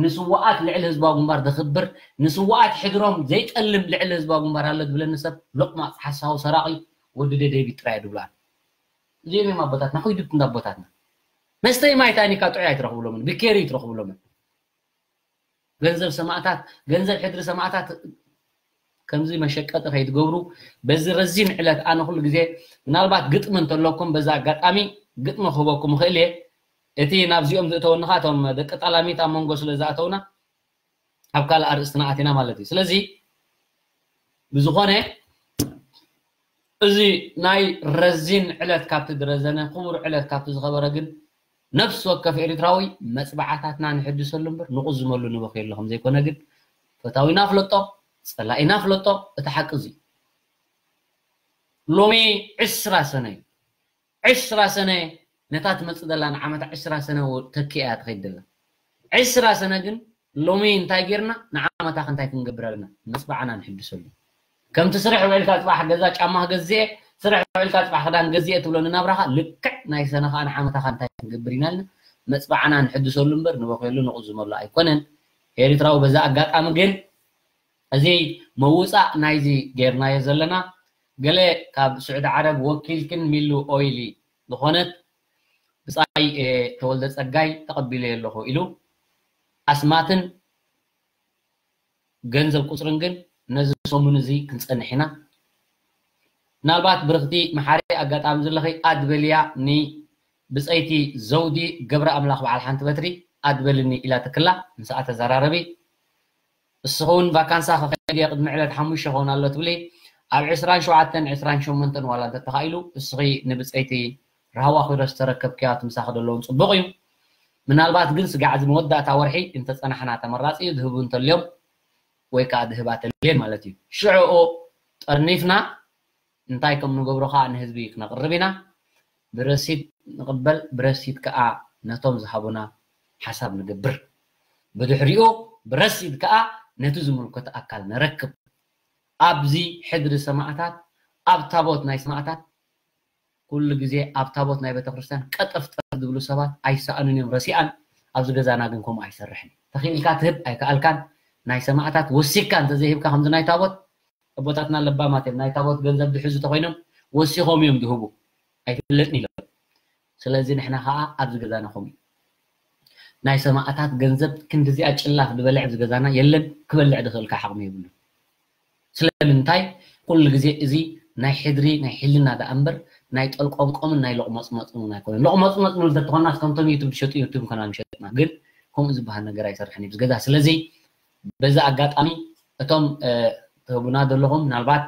ንስዉኣት ልዕሊ ህዝባዊ ግንባር ዘኽብር፣ ንስዉኣት ሕድሮም ዘይጠልም ልዕሊ ህዝባዊ ግንባር ኣሎ ዝብለኒ ሰብ ሎቕማጽ ሓሳዊ ሰራቒ ወዲ ደደቢት ጥራይ ድብሎ ኣሎ። እዚኦም እዮም ኣቦታትና፣ ኹይዱ እንዳ ኣቦታትና። መስተይ ማይ ታኒካ ጥዑይ ኣይትረኽብሎምን፣ ብኬሪ ኣይትረኽብሎምን። ገንዘብ ሰማእታት፣ ገንዘብ ሕድሪ ሰማእታት ከምዚ መሸቀጢ ከይትገብሩ በዚ ረዚን ዕለት ኣነ ኩሉ ግዜ ምናልባት ግጥሚ እንተለኩም በዛ ኣጋጣሚ ግጥሚ ክህበኩም እኽእል እየ። እቲ ናብዚኦም ዝእተወኒ ኸኣ እቶም ደቂ ጠላሚት ኣብ መንጎ ስለ ዝኣተውና ኣብ ካልእ ኣርእስትና ኣቲና ማለት እዩ። ስለዚ ብዝኾነ እዚ ናይ ረዚን ዕለት ካብቲ ዝረዘነ ክቡር ዕለት ካብቲ ዝኸበረ ግን ነፍሲ ወከፍ ኤርትራዊ መጽባዕታትና ንሕድሰሉ እምበር ንቑዝመሉ ንበኽየሉ ከም ዘይኮነ ግን ፈታዊና ፍለጦ፣ ጸላኢና ፍለጦ። እቲ ሓቂ እዚ እዩ። ሎሚ ዕስራ ሰነ እዩ። ዕስራ ሰነ ነታ ትመጽእ ዘላ ንዓመታ ዕስራ ሰነ ተኪኣ እያ ትኸይድ ዘላ። ዕስራ ሰነ ግን ሎሚ እንታይ ጌርና ንዓመታ ክንታይ ክንገብር ኣለና? መጽባዕና ንሕድሰሉ። ከምቲ ስራሕ ውዒልካ ጽባሕ ገዛ ጫማ ክገዝእ እየ፣ ስራሕ ውዒልካ ጽባሕ ክዳን ገዝእ እየ ትብሎ ንናብራኻ ልክዕ ናይ ሰነ ኸኣ ንዓመታ ኸኣ እንታይ ክንገብር ኢና ኢልና መጽባዕና ንሕድሰሉ እምበር ንበኽየሉ ንቑዝመሉ ኣይኮነን። ኤርትራዊ በዛ ኣጋጣሚ ግን እዚ መውጻእ ናይዚ ጌርናዮ ዘለና ገለ ካብ ስዑዲ ዓረብ ወኪልክን ሚሉ ኦይሊ ዝኾነት ብጻይ ተወልደ ጸጋይ ተቐቢለዮ ኣለኹ ኢሉ ኣስማትን ገንዘብ ቁጽርን ግን ነዚ ሰሙን እዚ ክንጸንሕ ኢና። ምናልባት ብርኽቲ መሓሪ ኣጋጣሚ ዘለኺ ኣድበልያ ንብጸይቲ ዘውዲ ገብረ ኣምላኽ በዓል ሓንቲ በትሪ ኣድበልኒ ኢላ ትክላ ምስኣ ተዘራረቢ። እስኺ እውን ቫካንሳ ክኸይድ እየ ቅድሚ ዕለት ሓሙሽተ ክኸውን ኣሎ ትብሊ ኣብ ዕስራን ሸውዓተን ዕስራን ሸሞንተን ዋላ እንተተኻኢሉ እስኺ ንብጸይቲ ራህዋ ኪሮስ ተረከብክያ ትምሳኺ ዘለውን ጽቡቕ እዩ። ምናልባት ግን ስጋዕ እዚ መወዳእታ ወርሒ እንተጸናሕና ተመራጺ እዩ። ዝህቡ እንተልዮም ወይ ከዓ ዝህባ ተልየን ማለት እዩ። ሽዕኡ ጠርኒፍና እንታይ ከም ንገብሮ ከዓ ንህዝቢ ክነቕርብ ኢና። ብረሲት ንቕበል፣ ብረሲት ከዓ ነቶም ዝሃቡና ሓሳብ ንገብር። ብድሕሪኡ ብረሲት ከዓ ነቲ ዝምልከቶ ኣካል ነረክብ። ኣብዚ ሕድሪ ሰማእታት ኣብ ታቦት ናይ ሰማእታት ኩሉ ግዜ ኣብ ታቦት ናይ ቤተክርስትያን ቀጠፍጠፍ ዝብሉ ሰባት ኣይሰኣኑን እዮም። ረሲኣን ኣብዚ ገዛና ግን ከምኡ ኣይሰርሕን። ተኽኢልካ ትህብ ኣይከኣልካን ናይ ሰማእታት ወሲካ እንተዘይህብካ ከምዚ ናይ ታቦት ኣቦታትና ለባማት እዮም። ናይ ታቦት ገንዘብ ዝሕዙ ተኮይኖም ወሲኾም እዮም ዝህቡ። ኣይፍለጥን ኢሎም። ስለዚ ንሕና ከዓ ኣብዚ ገዛና ከምኡ እዩ። ናይ ሰማእታት ገንዘብ ክንድዚኣ ጭላፍ ዝበልዕ ኣብዚ ገዛና የለን። ክበልዕ ዝኽእል ከዓ ዓቕሚ የብሉን። ስለምንታይ? ኩሉ ግዜ እዚ ናይ ሕድሪ ናይ ሕልና ደኣ እምበር ናይ ጠልቆምቆምን ናይ ሎቕመጽመጽን እውን ኣይኮነን። ሎቕመጽመጽ ንብል ተትኾንና ከምቶም ዩቱብ ዝሸጡ ዩቱብ ምኮና ምሸጥና፣ ግን ከምኡ ዝበሃል ነገር ኣይሰርሕን እዩ ብዝገዛ። ስለዚ በዚ ኣጋጣሚ እቶም ትህቡና ዘለኹም፣ ምናልባት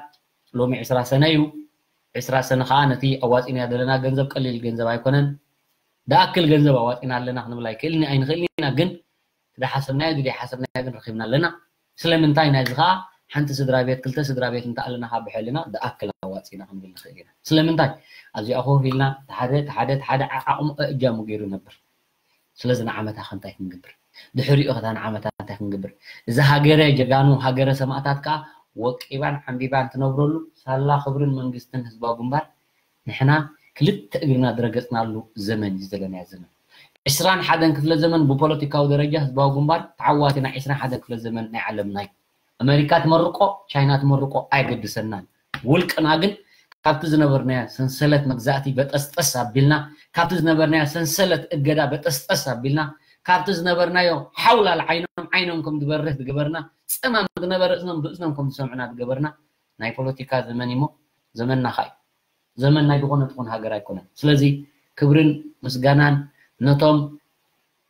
ሎሚ ዕስራ ሰነ እዩ። ዕስራ ሰነ ከዓ ነቲ ኣዋፂና ዘለና ገንዘብ ቀሊል ገንዘብ ኣይኮነን። ደኣክል ገንዘብ ኣዋፂና ኣለና ክንብል ኣይክእልን ኣይንኽእልን ኢና፣ ግን ዝሓሰብናዮ ዝደይ ሓሰብናዮ ግን ረኺብና ኣለና። ስለምንታይ ናይዚ ከዓ ሓንቲ ስድራ ቤት ክልተ ስድራ ቤት እንተ ኣለና ካብ ብሐልና ደኣክል ኣዋፂና ክንብል ንኽእል ኢና። ስለምንታይ ኣብዚኣ ኮፍ ኢልና ተሓደ ተሓደ ተሓደ ዓቕሙ እጃሙ ገይሩ ነብር። ስለዚ ንዓመታ ከ እንታይ ክንገብር? ድሕሪኡ ከታ ንዓመታ እንታይ ክንገብር? እዚ ሃገረ ጀጋኑ ሃገረ ሰማእታት ከዓ ወቂባን ዓንቢባን ትነብረሉ ሳላ ክብርን መንግስትን ህዝባዊ ግንባር ንሕና ክልተ እግርና ዝረገፅናሉ ዘመን እዩ ዘለናዮ ዘመን። ዕስራን ሓደን ክፍለ ዘመን ብፖለቲካዊ ደረጃ ህዝባዊ ግንባር ተዓዋቲና። ዕስራን ሓደን ክፍለ ዘመን ናይ ዓለምና እዩ። ኣመሪካ ትመርቆ ቻይና ትመርቆ ኣይገድሰናን። ውልቅና ግን ካብቲ ዝነበርናዮ ሰንሰለት መግዛእቲ በጠስጠስ ኣቢልና፣ ካብቲ ዝነበርናዮ ሰንሰለት እገዳ በጠስጠስ ኣቢልና፣ ካብቲ ዝነበርናዮ ሓውላል ዓይኖም ዓይኖም ከም ዝበርህ ዝገበርና፣ ጸማም ዝነበረ እዝኖም ብእዝኖም ከም ዝሰምዑና ዝገበርና ናይ ፖለቲካ ዘመን እሞ ዘመንና ኸኣ እዩ። ዘመን ናይ ዝኾነ ትኹን ሃገር ኣይኮነን። ስለዚ ክብርን ምስጋናን ነቶም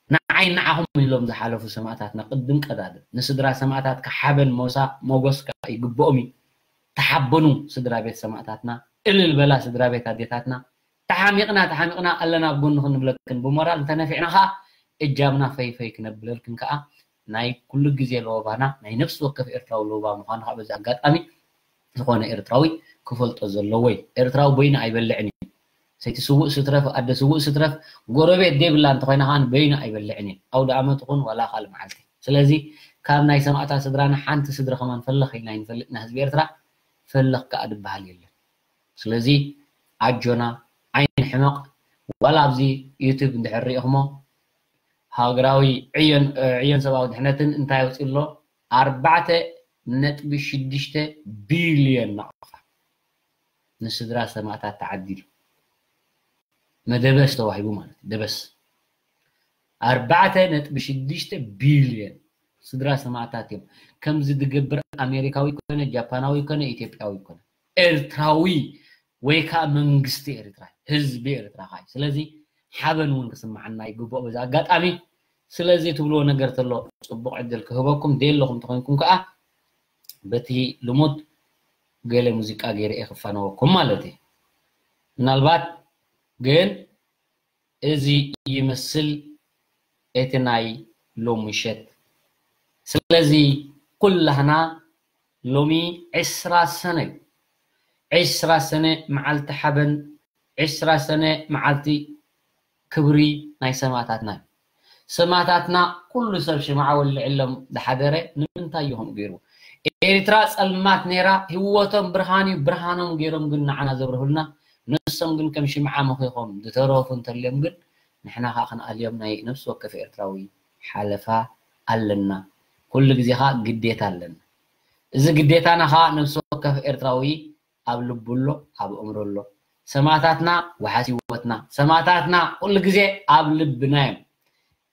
ንዓይ ንዓኹም ኢሎም ዝሓለፉ ሰማእታትና ቅድም ቀዳድም። ንስድራ ሰማእታትካ ሓበን ሞሳ ሞጎስካ ይግብኦም እዩ። ተሓበኑ ስድራ ቤት ሰማእታትና፣ እልል በላ ስድራ ቤት ኣዴታትና። ተሓሚቕና ተሓሚቕና ኣለና ኣብ ጎንኽን ንብለክን። ብሞራል እንተነፊዕና ኸኣ እጃምና ፈይ ፈይ ክነብለልክን ከኣ ናይ ኩሉ ግዜ ለወባና ናይ ነፍሲ ወከፍ ኤርትራዊ ለወባ ምዃኑ ከኣ በዚ ኣጋጣሚ ዝኾነ ኤርትራዊ ክፈልጦ ዘለዎ እዩ። ኤርትራዊ በይኑ ኣይበልዕን እዩ። ሰይቲ ስውእ ስትረፍ፣ ኣደ ስውእ ስትረፍ፣ ጎረቤት ዘይብላ እንተኾይና ከኣ በይኑ ኣይበልዕን እዩ። ኣውደ ኣመት ይኹን ዋላ ካልእ መዓልቲ። ስለዚ ካብ ናይ ሰማእታት ስድራና ሓንቲ ስድሪ ከማን ፈለኽ ኢልና ኣይንፈልጥና ህዝቢ ኤርትራ። ፈለኽ ከኣ ዝበሃል የለን። ስለዚ ኣጆና ኣይንሕመቕ። ዋላ ኣብዚ ዩቱብ እንድሕር ሪኢኹሞ ሃገራዊ ዕዮን ዕዮን ሰብኣዊ ድሕነትን እንታይ ኣውፅኡ ኣሎ? ኣርባዕተ ነጥቢ ሽዱሽተ ቢልዮን ናቕፋ ንስድራ ሰማእታት ተዓዲሉ። መደበስ ተዋሂቡ ማለት እዩ። ደበስ ኣርባዕተ ነጥቢ ሽዱሽተ ቢልዮን ስድራ ሰማእታት እዮም። ከምዚ ዝገብር ኣሜሪካዊ ኮነ ጃፓናዊ ኮነ ኢትዮጵያዊ ኮነ ኤርትራዊ ወይ ከዓ መንግስቲ ኤርትራ ህዝቢ ኤርትራ ከዓ እዩ። ስለዚ ሓበን እውን ክስምዓና ይግብኦ በዚ ኣጋጣሚ። ስለዚ ትብልዎ ነገር ተሎ ፅቡቕ ዕድል ክህበኩም ደየለኹም ተኾይንኩም ከዓ በቲ ልሙድ ገለ ሙዚቃ ገይረ እየ ክፋነወኩም ማለት እዩ። ምናልባት ግን እዚ ይመስል እቲ ናይ ሎሚ ምሸት። ስለዚ ኩላህና ሎሚ ዕስራ ሰነ እዩ። ዕስራ ሰነ መዓልቲ ሓበን፣ ዕስራ ሰነ መዓልቲ ክብሪ ናይ ሰማእታትና እዩ። ሰማእታትና ኩሉ ሰብ ሽምዓ ወልዕሎም ዝሓደረ ንምንታይ እዩ ከምኡ ገይሩ? ኤርትራ ጸልማት ነይራ፣ ህይወቶም ብርሃን እዩ፣ ብርሃኖም ገይሮም ግን ንዓና ዘብርሁልና፣ ንሶም ግን ከም ሽምዓ መኺኾም ዝተረፉ እንተልዮም ግን ንሕና ኸኣ ክንኣልዮም ናይ ነፍሲ ወከፍ ኤርትራዊ ሓለፋ ኣለና። ኩሉ ግዜ ኸኣ ግዴታ ኣለና። እዚ ግዴታና ኸኣ ነፍሲ ወከፍ ኤርትራዊ ኣብ ልቡ ኣሎ፣ ኣብ እምሮ ኣሎ። ሰማእታትና ወሓስ ህይወትና፣ ሰማእታትና ኩሉ ግዜ ኣብ ልብና እዮም።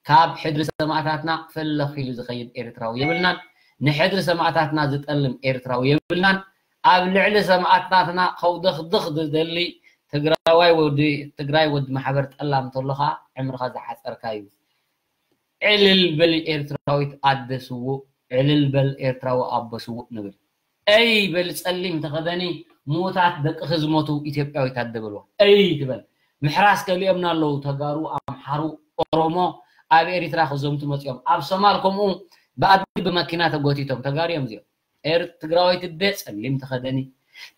ካብ ሕድሪ ሰማእታትና ፈለኽ ኢሉ ዝኸይድ ኤርትራዊ የብልናን። ንሕድሪ ሰማእታትና ዝጠልም ኤርትራዊ የብልናን። ኣብ ልዕሊ ሰማእታትና ከውደኽድኽ ዝደሊ ትግራዋይ ወዲ ትግራይ ወዲ ማሕበር ጠላም እንተሎ ኸኣ ዕምርኻ ዝሓጸርካ እዩ። ዕልል በሊ ኤርትራዊት ኣደ ስዉእ፣ ዕልል በል ኤርትራዊ ኣቦ ስዉእ ንብል። እይ በል ጸሊም ተኸደኒ፣ ምዉታት ደቅኺ ዝሞቱ ኢትዮጵያዊት ኣደ በልዋ። እይ ትበል። ምሕራስ ከሊኦምና ኣለዉ፣ ተጋሩ፣ ኣምሓሩ፣ ኦሮሞ ኣብ ኤሪትራ ክዘምቱ መጺኦም። ኣብ ሶማል ከምኡ ብኣድጊ ብመኪና ተጎቲቶም፣ ተጋሩ እዮም እዚኦም። ኤር-፣ ትግራዋይት ኣደ ጸሊም ተኸደኒ።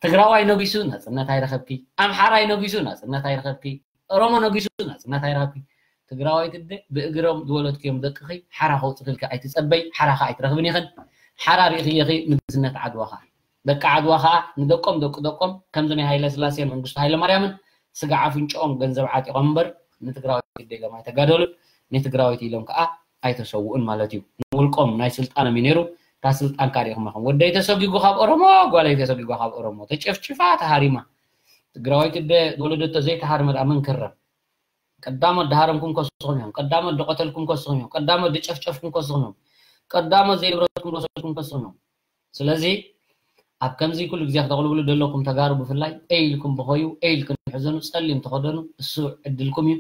ትግራዋይ ነጊሱ ናጽነት ኣይረኸብኪ። ኣምሓራይ ነጊሱ ናጽነት ኣይረኸብኪ። ኦሮሞ ነጊሱ ናጽነት ኣይረኸብኪ። ትግራዋይት ኣደ ብእግሮም ዝወለድክዮም ደቅኺ ሓራ ከውፅእልኪ ኣይትጸበይ፣ ሓራ ኸዓ ኣይትረኽብን ኢኽን። ሓራ ርኢኽየኺ ንግስነት ዓድዋ ኸዓ። ደቂ ዓድዋ ኸዓ ንደቆም ደቂ ደቆም ከምዚ ናይ ሃይለ ስላሴን መንግስቱ ሃይለ ማርያምን ስጋ ኣፍንጭኦም ገንዘብ ዓጢቖም እምበር ንትግራዋይት ኣደ ኢሎም ኣይተጋደሉን፣ ንትግራዋይት ኢሎም ከዓ ኣይተሰውኡን ማለት እዩ። ንውልቆም ናይ ስልጣኖም እዩ ነይሩ። እታ ስልጣን ከዓ ርኢኹማ ከም ወደይ ተሰጊጉ ካብ ኦሮሞ፣ ጓለይ ተሰጊጓ ካብ ኦሮሞ፣ ተጨፍጭፋ ተሃሪማ። ትግራዋይት ኣደ ዝወለደቶ ዘይተሃርመ ደኣ መን ክረም? ቀዳሞት ድሃረምኩም ከስኹም እዮም። ቀዳሞት ድቐተልኩም ከስኹም እዮም። ቀዳሞት ድጨፍጨፍኩም ከስኹም እዮም። ቀዳሞት ዘይንብረትኩም ድወሰድኩም ከስኹም እዮም። ስለዚ ኣብ ከምዚ ኩሉ ግዜ ክተቕልብሉ ደለኩም ተጋሩ ብፍላይ ኤይ ኢልኩም ብኸዩ፣ ኤይ ኢልኩም ሕዘኑ፣ ጸሊም ተኸደኑ፣ እሱ ዕድልኩም እዩ።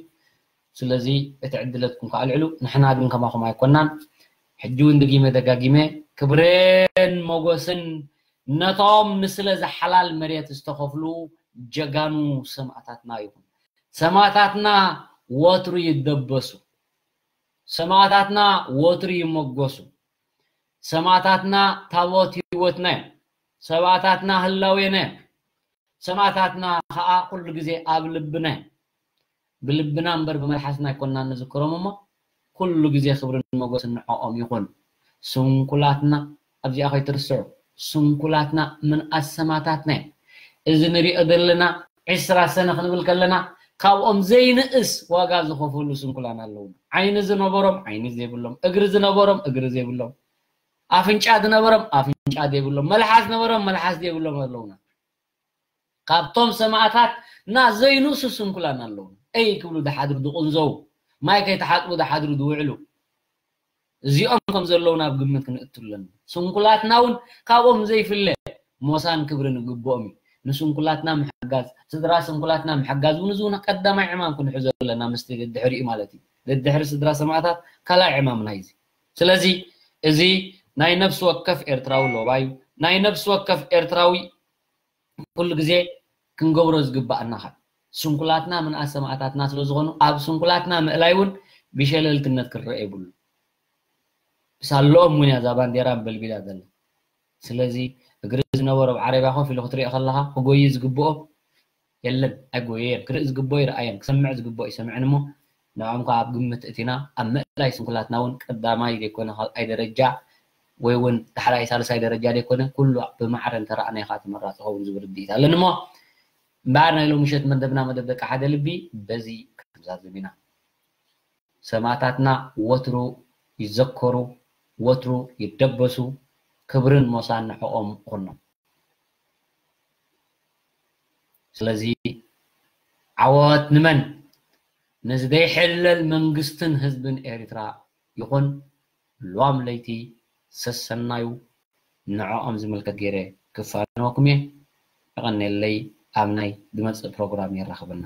ስለዚ እቲ ዕድለትኩም ከኣልዕሉ፣ ንሕና ግን ከማኹም ኣይኮናን። ሕጂ እውን ድጊመ ደጋጊመ ክብርን ሞጎስን ነቶም ንስለ ዝሓላል መሬት ዝተኸፍሉ ጀጋኑ ሰማእታትና ይኹን። ሰማእታትና ወትሩ ይደበሱ። ሰማእታትና ወትሩ ይመጎሱ። ሰማእታትና ታቦት ህይወትና እዮም። ሰማእታትና ህላዌና እዮም። ሰማእታትና ኸኣ ኩሉ ግዜ ኣብ ልብና እዮም። ብልብና እምበር ብመልሓስና ኣይኮንና ንዝክሮም እሞ፣ ኩሉ ግዜ ክብርን ሞገስን ንዕኦም ይኹን። ስንኩላትና ኣብዚኣ ከይትርስዑ። ስንኩላትና ምንኣስ ሰማእታትና እዮም። እዚ ንሪኦ ዘለና ዕስራ ሰነ ክንብል ከለና፣ ካብኦም ዘይንእስ ዋጋ ዝኸፈሉ ስንኩላን ኣለዉና። ዓይኒ ዝነበሮም ዓይኒ ዘይብሎም፣ እግሪ ዝነበሮም እግሪ ዘይብሎም፣ ኣፍንጫ ዝነበሮም ኣፍንጫ ዘይብሎም፣ መልሓስ ዝነበሮም መልሓስ ዘይብሎም ኣለዉና። ካብቶም ሰማእታትና ዘይንእሱ ስንኩላን ኣለዉ። ኤይ ክብሉ ድሓድሩ ድቕንዘዉ፣ ማይ ከይተሓጽቡ ድሓድሩ ድውዕሉ። እዚኦም ከም ዘለዉ ናብ ግምት ክንእቱ ኣለና። ስንኩላትና እውን ካብኦም ዘይፍለ ሞሳን ክብርን ይግብኦም እዩ። ንስንኩላትና ምሕጋዝ፣ ስድራ ስንኩላትና ምሕጋዝ እውን እዚ እውን ቀዳማይ ዕማም ክንሕዞ ኣለና፣ ምስቲ ደድሕሪኡ ማለት እዩ። ደድሕሪ ስድራ ሰማእታት ካልኣይ ዕማምና እዩ እዚ። ስለዚ እዚ ናይ ነፍሲ ወከፍ ኤርትራዊ ሎባይ፣ ናይ ነፍሲ ወከፍ ኤርትራዊ ኩሉ ግዜ ክንገብሮ ዝግባኣና ካብ ስንኩላትና ምንኣስ ሰማእታትና ስለ ዝኾኑ፣ ኣብ ስንኩላትና ምእላይ እውን ብሸለልትነት ክረአ የብሉ። ብሳለኦም እውን እያ እዛ ባንዴራ በልቢላ ዘላ። ስለዚ እግሪ ዝነበሮ ኣብ ዓረብያ ኮፍ ኢሉ ክትሪኦ ከለኻ ክጎይ ዝግብኦ የለን፣ ኣይጎየየን። ክርኢ ዝግብኦ ይረኣየን፣ ክሰምዕ ዝግብኦ ይሰምዕን እሞ ንዕኦም ከዓ ኣብ ግምት እቲና ኣብ ምእላይ ስንኩላትና እውን ቀዳማይ ዘይኮነ ካልኣይ ደረጃ ወይ እውን ዳሕራይ ሳልሳይ ደረጃ ዘይኮነ ኩሉ ብማዕረ እንተረኣናዮ ከዓ ተመራፂ ክኸውን ዝብል ርድኢት ኣለኒ እሞ እምበኣር ናይ ሎሚ ምሸት መደብና መደብ ደቂ ሓደ ልቢ በዚ ክንዛዝም ኢና። ሰማእታትና ወትሩ ይዘከሩ፣ ወትሩ ይደበሱ፣ ክብርን ሞሳን ንዕኦም ይኹኖም። ስለዚ ዓወት ንመን? ንዝደይሕለል መንግስትን ህዝብን ኤርትራ ይኹን። ሎም ለይቲ ሰሰናዩ ንዕኦም ዝምልከት ገይረ ክፋነወኩም እየ። የቐንየለይ። ኣብ ናይ ዝመጽእ ፕሮግራም የራኽበና።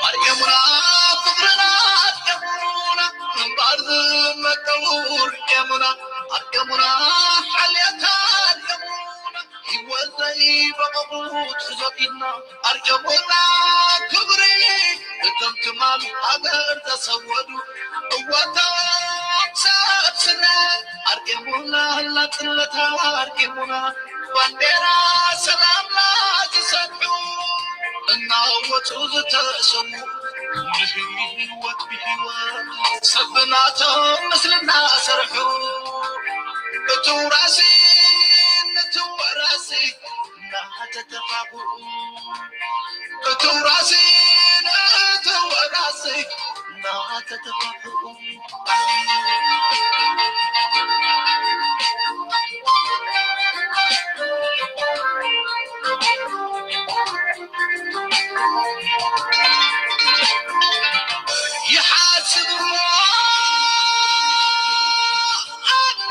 ኣርየሙና ፍቕርና ኣርየሙና ምንባር ዝመቀውር የሙና ኣርየሙና ሓልያታ ኣርየሙና ህይወት ዘይበቐቑት ሒዞ ኢድና ኣርየሙና ክብሪ እቶም ትማል ሃገር ዘሰወዱ እወቶም ሰብ ስነ ኣርየሙና ናጽነታ ኣርየሙና ባንዴራ ሰላምና ዝሰጥሑ እናወጹ ዝተሰዉ ንህይወት ብህይወት ሰብ ናቶም ምስልና ሰርሑ እቱ ራሲ ንትወራሲ እናተተፋፉ እቱ ራሲ ንትወራሲ እናተተፋፉ ይሓስብ እሞ ኣነ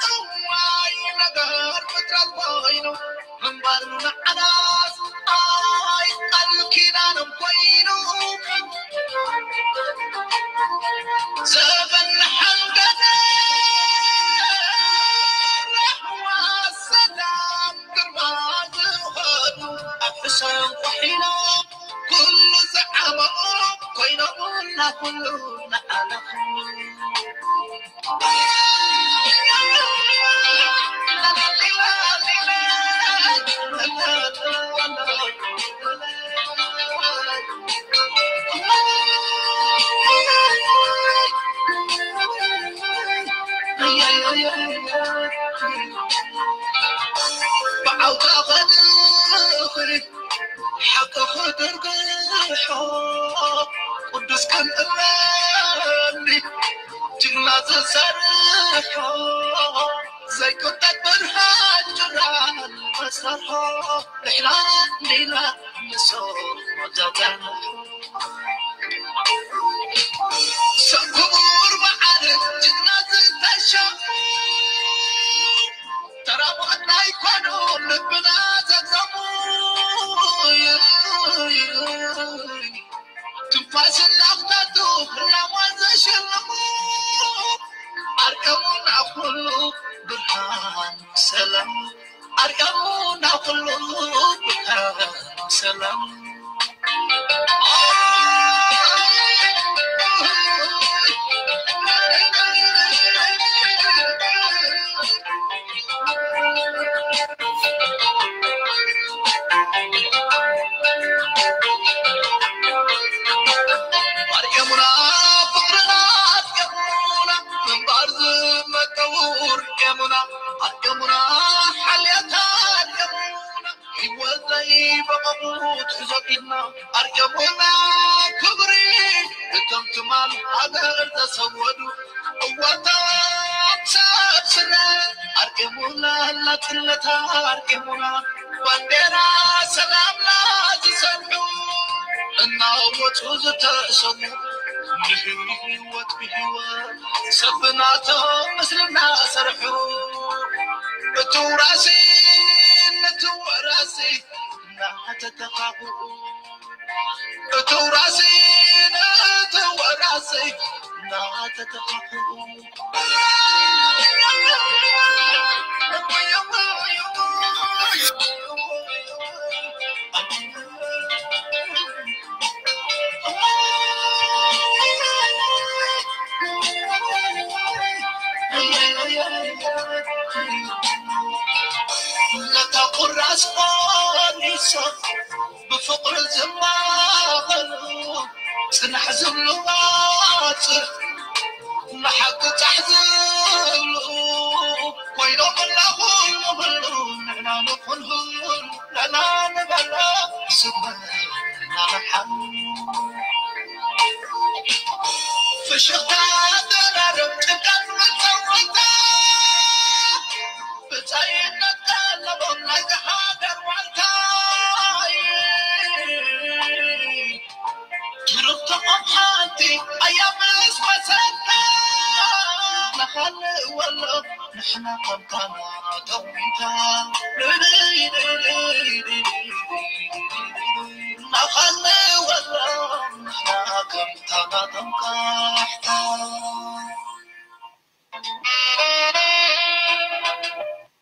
እዋይ ነገር ፍጥረት ኮይኑ ምንባር ንዓናስ ኣይ ቃል ኪዳኖም ኮይኑ ዘበን ሓልገደ ራህዋ ሰላም ግርማ ዝኸዱ ኣፍሶም ኳሒሎም ኩሉ ዝዓመቑ ኮይኖምና ኩሉ ንዓና ብዓውታ ኸድኽሪ ሓቂ ክድርግሖ ቅዱስ ክንእመኒ ጅግና ዝሰርሖ ዘይቅንጠጥ ብርሃን ጅራን መሰርሖ ንሕና እንዲና ንሶም መብዛሕትኦም ሰብ ክቡር መዓርግ ጅግና ዝተሸሙ ተራብዖት ናይ ኮኑ ልብና ዘግረሙ ትንፋስ እናኽተቱ ህላዋን ዘሸለሙ ኣርቀሙና ኩሉ ብርሃን ሰላም ኣርቀሙና ኩሉ ብርሃን ሰላም ኣርቀሙና ፍቅርና ኣርቀሙና ምንባር ዝመተው ርቀሙና ኣርቀሙና ሓልያታ ኣርቀሙና ህይወት ዘይበቐቑ ትሕዞ ኢድና ኣርቀሙና ክብሪ እቶም ትማል ሃገር ዘሰወዱ እዋታት ሰብ ስለ ኣርቀሙና ናጽነታ ኣርቀሙና ባንዴራ ሰላምና ዝሰርሑ እናወጹ ዝተሰዉ ንህይወት ብህይወት ሰብ ናቶም ምስልና ሰርሑ እቱ ራሲ ነቱ ወራሲ እናተተኻኽኡ እቱ ራሲ ነቱ ወራሲ እናተተኻኽኡ ነታ ቁራስ ቆሪሶም ብፍቕሪ ዝማቐሉ ጽናሕ ዝብሉ ኣጽር ንሓቂ ጻሕ ዝብሉ ኮይኖም ኣላ ኩሉ ኩሉ ንሕና ንኹን ኩሉ ለና ንበሎ ስበ እናመሓሉ ፍሽኽታ ደራረብ ጭንቀት መጸወታ ብጻይነት ቀለቦም ናይዚ ሃገር ዋልታ ትርኽቶም ሓንቲ ኣያ ምስ መሰልካ ንኻልእ ወሎ ንሕና ከምታና ተዊታ ንኻልእ ወሎ ንሕና ከምታና ተንቃሕታ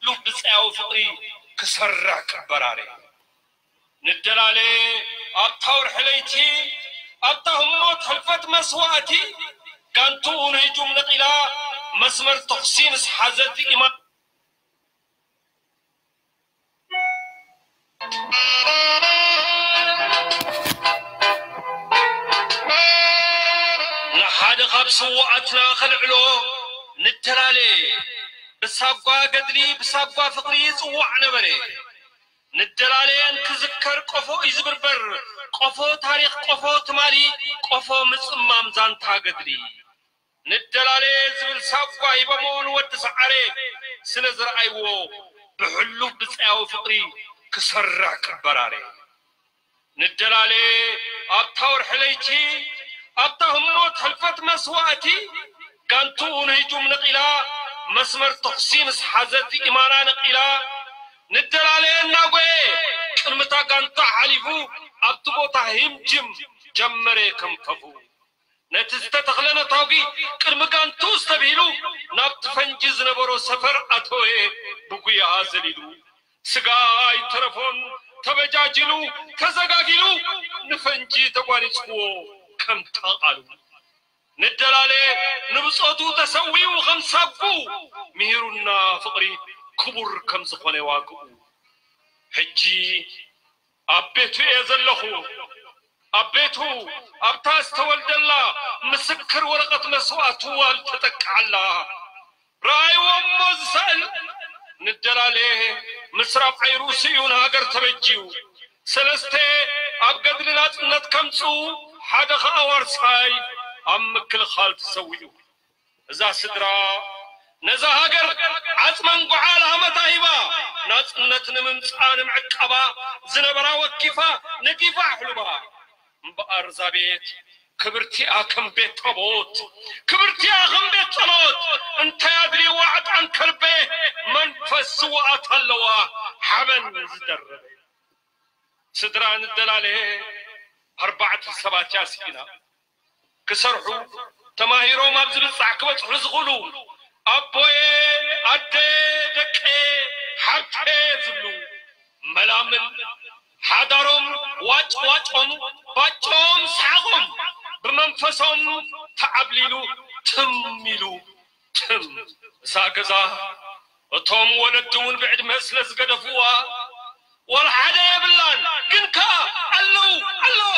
ሉብ ብጻያዊ ፍቕሪ ክሰርዕ ክበራረ ንደላለ ኣብታ ወርሒ ለይቲ ኣብታ ህሞት ሕልፈት መስዋእቲ ጋንትኡ ንህጁም ነቒላ መስመር ተኹሲ ምስ ሓዘት ኢማ ንሓደ ካብ ስውኣትና ከልዕሎ ንደላለ ብሳጓ ገድሊ ብሳጓ ፍቕሪ ይጽዋዕ ነበረ ንደላለ እንትዝከር ቆፎ እዩ ዝብርበር ቆፎ ታሪኽ ቆፎ ትማሊ ቆፎ ምጽማም ዛንታ ገድሊ ንደላለ ዝብል ሳጓ ሂቦሞ ንወዲ ሰዓረ ስለ ዝረኣይዎ ብሕሉፍ ብጸያዊ ፍቕሪ ክሰርዕ ክበራረ ንደላለ ኣብታ ወርሒ ለይቲ ኣብታ ህሞት ሕልፈት መስዋእቲ ጋንትኡ ንህጁም ነቒላ መስመር ተኹሲ ምስ ሓዘት ኢማና ነቒላ ንደላለ እናጎየ ቅድምታ ጋንታ ሓሊፉ ኣብቲ ቦታ ሂምጅም ጀመረ ከም ፈፉ ነቲ ዝተተኽለ ነታጒ ቅድሚ ጋንቱ ዝተብሂሉ ናብቲ ፈንጂ ዝነበሮ ሰፈር ኣተወ ብጉያ ዘሊሉ ስጋ ኣይተረፎን ተበጃጅሉ ተዘጋጊሉ ንፈንጂ ተጓኒጽዎ ከም ተቓሉ ንደላለ ንብጾቱ ተሰዊኡ ከም ሳጉ ምሂሩና ፍቕሪ ክቡር ከም ዝኾነ ዋግኡ ሕጂ ኣብ ቤቱ እየ ዘለኹ ኣብ ቤቱ ኣብታ ዝተወልደላ ምስክር ወረቐት መስዋእቱ ኣልተጠቅዓላ ረኣይዎ እሞ ዝሳእል ንደላለ ምስ ራብዓይ ርእሱ እዩ ንሃገር ተበጅዩ ሰለስተ ኣብ ገድሊ ናጽነት ከምጽኡ፣ ሓደ ኸኣ ዋርሳይ ኣብ ምክልኻል ተሰዊኡ። እዛ ስድራ ነዛ ሃገር ዓጽመን ጓዓል ሃመታ ሂባ፣ ናጽነት ንምምጻእ ንምዕቃባ ዝነበራ ወኪፋ ነጊፋ ኣሕሉባ። እምበኣር እዛ ቤት ክብርቲኣ ከም ቤት ታቦት፣ ክብርቲኣ ከም ቤት ጸሎት፣ እንታይ ኣድልይዋ ዕጣን ከርቤ፣ መንፈስ ስውኣት ኣለዋ ሓበን ዝደረበ። ስድራ ንደላለ ኣርባዕተ ሰባት እያ ስኢና። ክሰርሑ ተማሂሮም ኣብ ዝብጻሕ ክበጽሑ ዝኽእሉ ኣቦየ፣ ኣደ፣ ደቀ፣ ሓብተ ዝብሉ መላምል ሓዳሮም ዋጭ ዋጮም ባጮም ሰሓቖም ብመንፈሶም ተዓብሊሉ ትም ኢሉ ትም። እዛ ገዛ እቶም ወለዲ እውን ብዕድመ ስለ ዝገደፍዋ ዋላ ሓደ የብላን፣ ግን ከኣ ኣለዉ ኣለዋ።